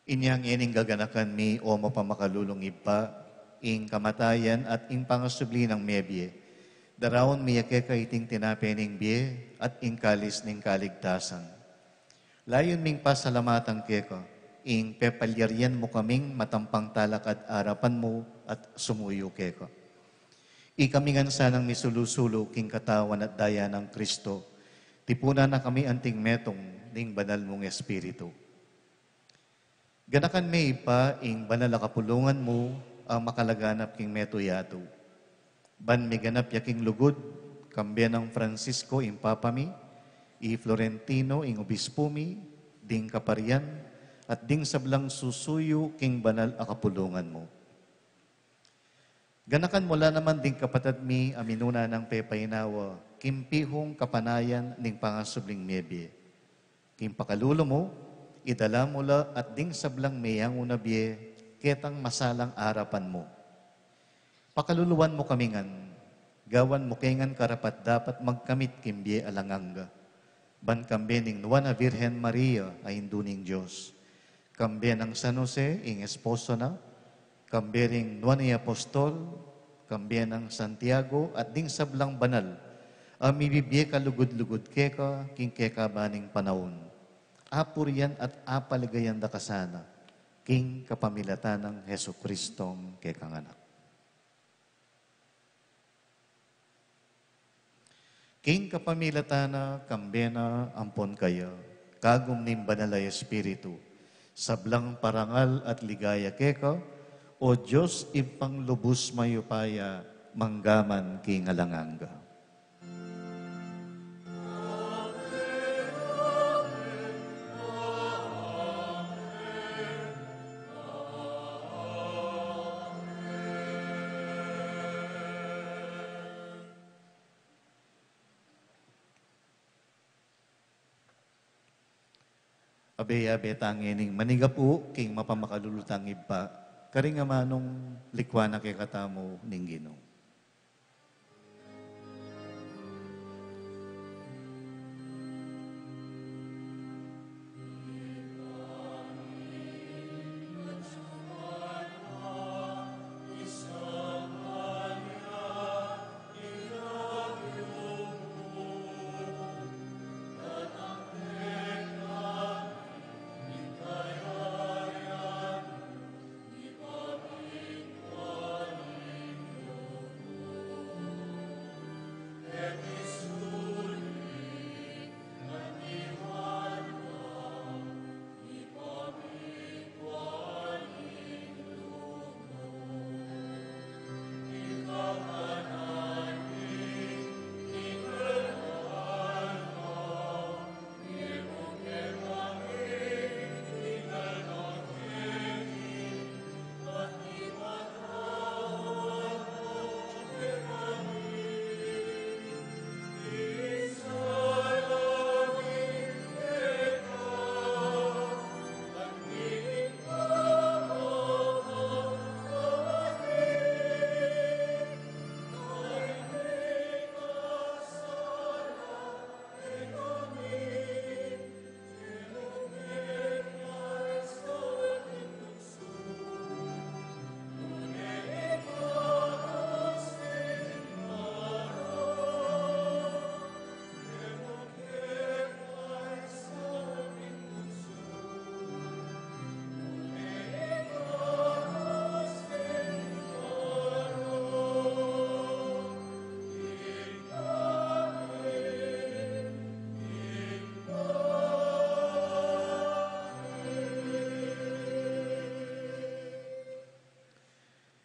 Inya ngening gaganakan mi, o mapamakalulung Ibpa, ing kamatayan at ing pangasubli nang mebie, daraun mi ya keka iting tinape ning bie at ing kalis ning kaligtasan. Layun ming pasalamatan keka ing pepalyarian mu kaming matampang talakad arapan mu at sumuyu keka. Ikami ngan sanang misulu-sulu king katawan at daya nang Kristo, tipunan na kami anting metung ning banal mung Espiritu. Ganakan me Ibpa ing banal a kapulungan mu a makalaganap king metung yatu. Ban miganap ya king lugud, kambe nang Francisco ing Papa mi, i Florentino ing Obispu mi, ding kaparian, at ding sablang susuyu king banal a kapulungan mu. Ganakan mu la naman ding kapatad mi a minuna nang pepainawa king pihung kapanayan ning pangasubling mebie. King pakalulu mu, idala mu la at ding sablang meyangu na bie ketang masalang arapan mu. Pakaluluan mu kami ngan, gawan mu ke ngan karapat-dapat magkamit king bie alang angga. Ban kambe ning Nuan a Virgen Maria a Indu ning Dios, kambe nang San Jose ing esposo na, kambe ring Nuan a Apostol, kambe nang Santiago at ding sablang banal a mibibie kalugud-lugud keka king kekaban ning panaun. Apurian at apaligayan da ka sana king kapamilatan nang Jesucristong kekang Anak. King kapamilatan na, kambe na, ampon kaya, kagum ning Banal a Espiritu, sablang parangal at ligaya keka, O Dios, Ibpang lubus mayupaya, manggaman king alang angga. Abe-abe tang ngening manigapu king mapamakalulu tang Ibpa, karing amanung likwan na kekatamu ning Ginu.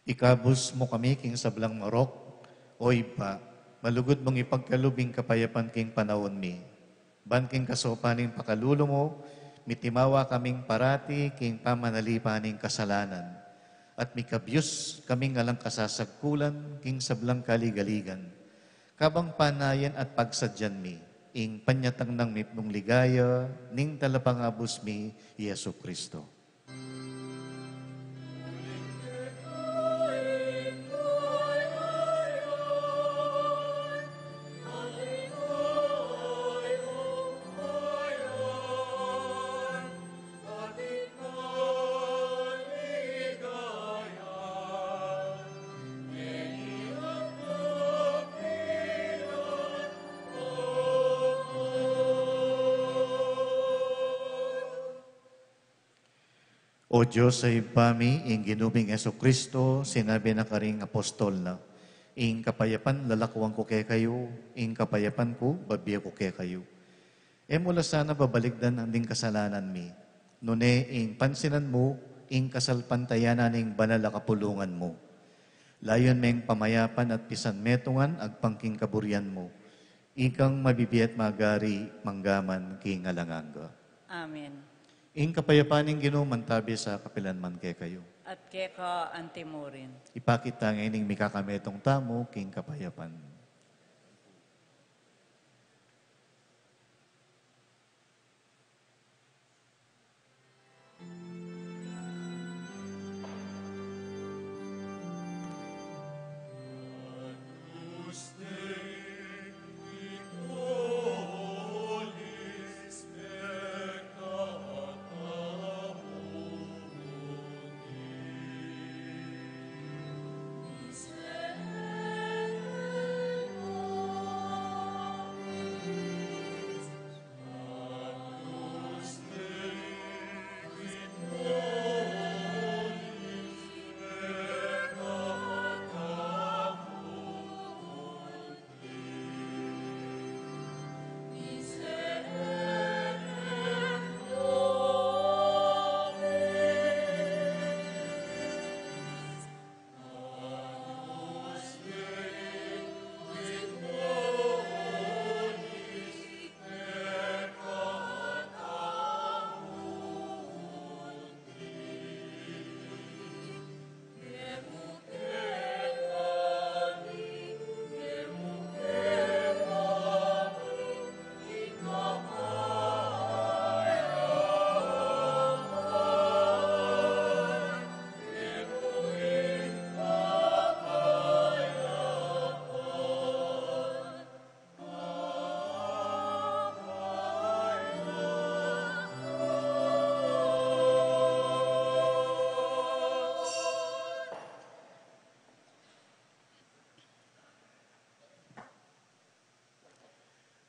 Ikabus mu kami king sablang marok, O Ibpa, malugud mung ipagkalub ing kapayapan king panaun mi. Ban king kasaupan ning pakalulu mu, mitimawa kaming parati king pamanalipan ning kasalanan, at mikabyus kaming alang kasasagkulan king sablang kaligaligan, kabang panayan at pagsadyan mi ing panyatang nang mipnung ligaya ning Talapangabus mi, Jesucristo. O Dios a Ibpa mi, ing Ginu ming Jesucristo, sinabi na karing apostol na, "Ing kapayapan lalakuan ku kekayu, ing kapayapan ku babie ku kekayu." E mu la sana babalikdan ding kasalanan mi, nune ing pansinan mu ing kasalpantayanan ning banal a kapulungan mu. Layun meng pamayapan at pisanmetungan agpang king kaburian mu. Ikang mabibie at magari mangga man king alang angga. Amen. Ing kapayapan ning Ginu mantabi sa kapilan man kekayu. At keka anti mu rin. Ipakit ta ngeni ing mikakametung tamu king kapayapan.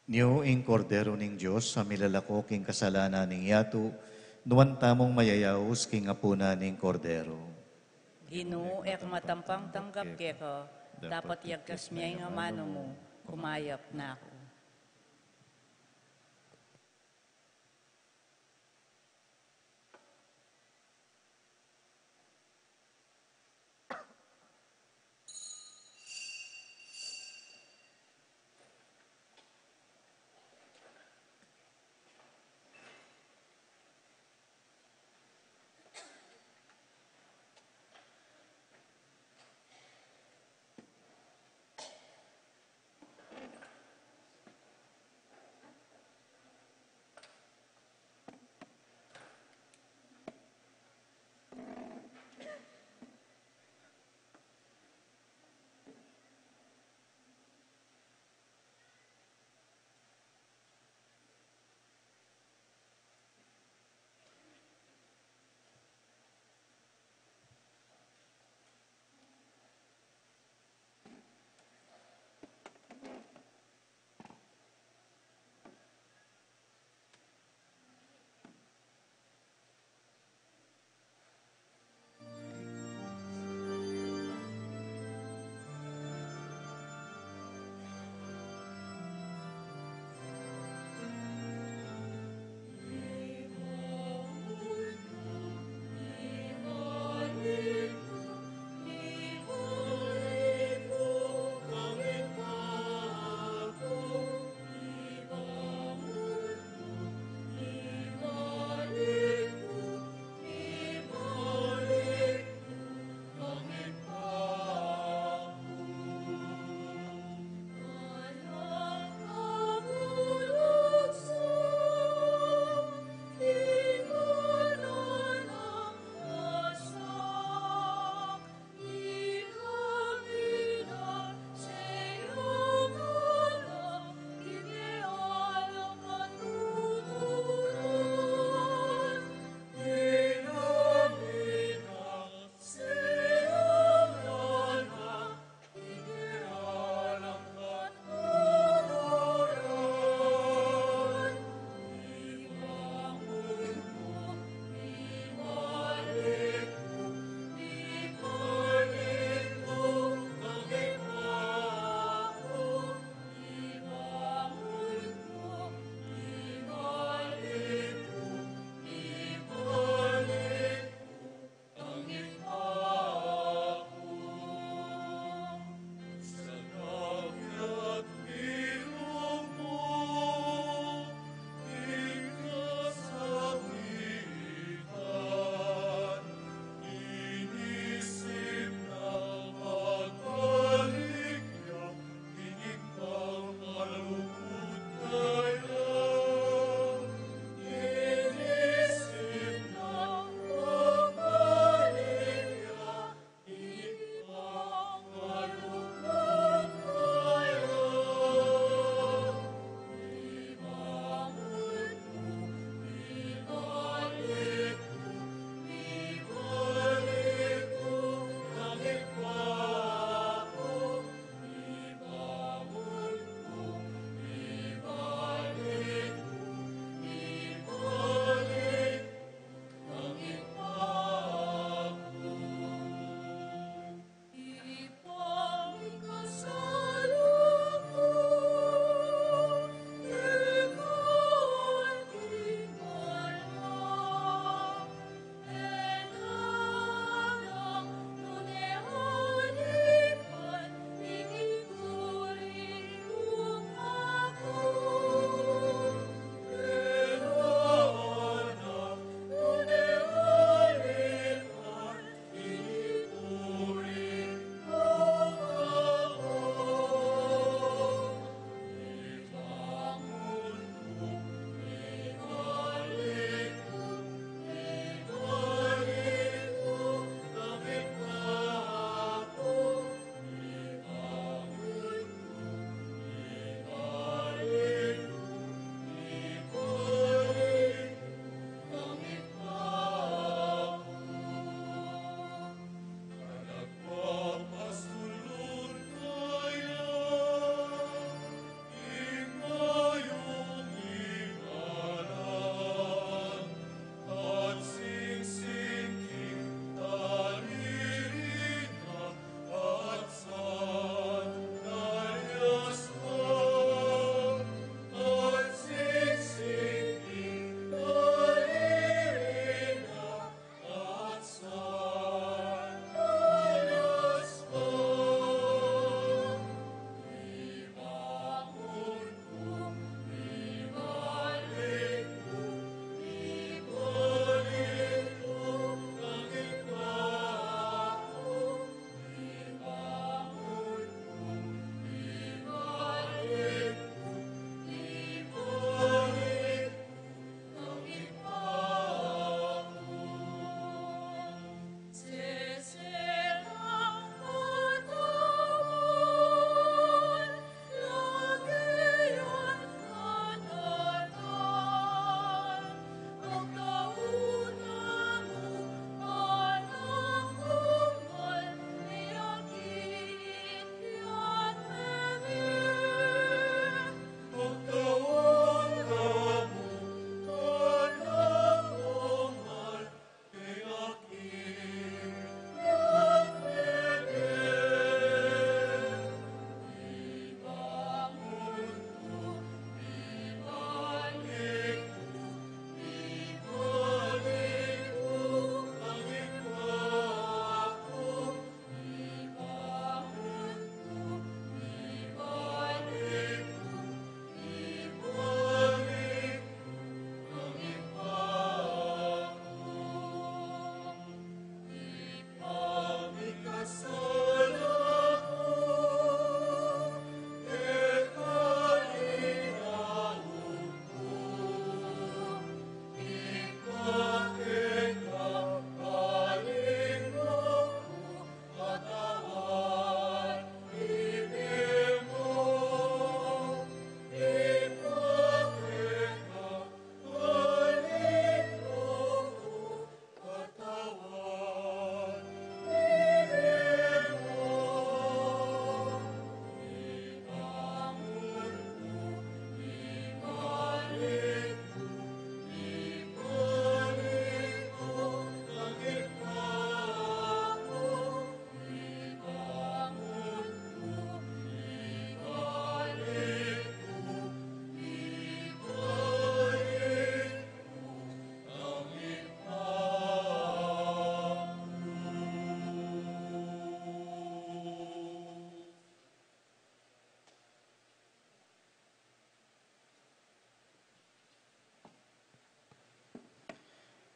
Ini ing Kordero ning Dios, a milalako king kasalanan ning yatu. Nuan tamung mayayaus king apunan ning Kordero. Ginu, e ku matampang tanggap keka, dapot yagkas me ing amanu mu, kumayap na ku.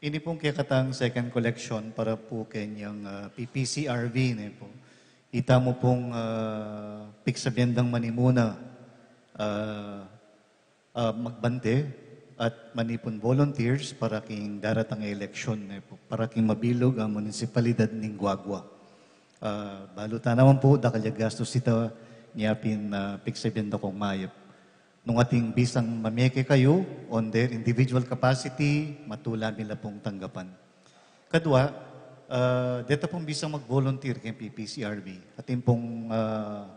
Ini pung kekatang second collection para pu kenyang, ah, P P C R V, ne pu. Ita mu pung, ah, pigsabian dang manimuna, ah, ah, magbante at manipun volunteers para king daratang a eleksyon, ne pu, para king mabilug a munisipalidad ning Guagua. Ah, balu ta naman pu, dakal ya gastus ita, nya pin, ah, pigsabian da kung mayap. Nung atin bisang mamie kekayu, on their individual capacity, matula mi la pung tanggapan. Kadua, ah, deta pung bisang mag-volunteer keng P P C R V. Atin pung, ah,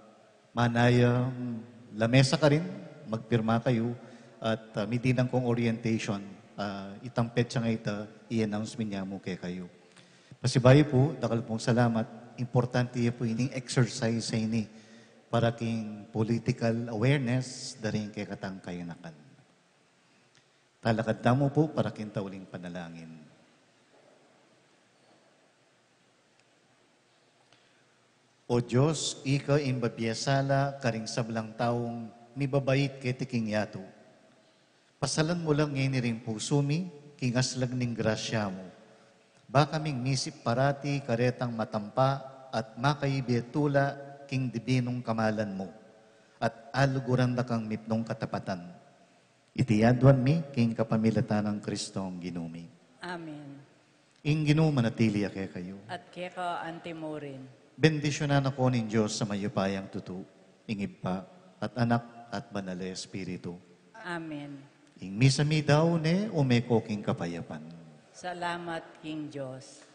manaya, mm, lamesa karin, magpirma kayu, at, ah, midinan kung orientation, ah, itang petsa nga ita, i-announce mi nya mu kekayu. Pasibayu pu, dakal pung salamat, importante ya pu ining exercise a ini para king political awareness da ring kekatang kayanakan. Talakad tamu pu para king tauling panalangin. O Dios, ika ing babie sala karing sablang taung mibabait keti king yatu. Pasalan mu la ngeni ring pusu mi king aslag ning grasya mu, ba kaming misip parati karetang matampa at makaibe tula king dibinung kamalan mu, at aluguran da kang mipnung katapatan. Iti aduan mi king kapamilatan nang Kristong Ginu mi. Amen. Ing Ginu manatili ya kekayu. At keka antimurin. Bendisyunan na ko ning Dios a mayupayang tutu, ing Ibpa, at Anak, at Banal a Espiritu. Amen. Ing misa mi daun ne, ume ko king kapayapan. Salamat king Dios.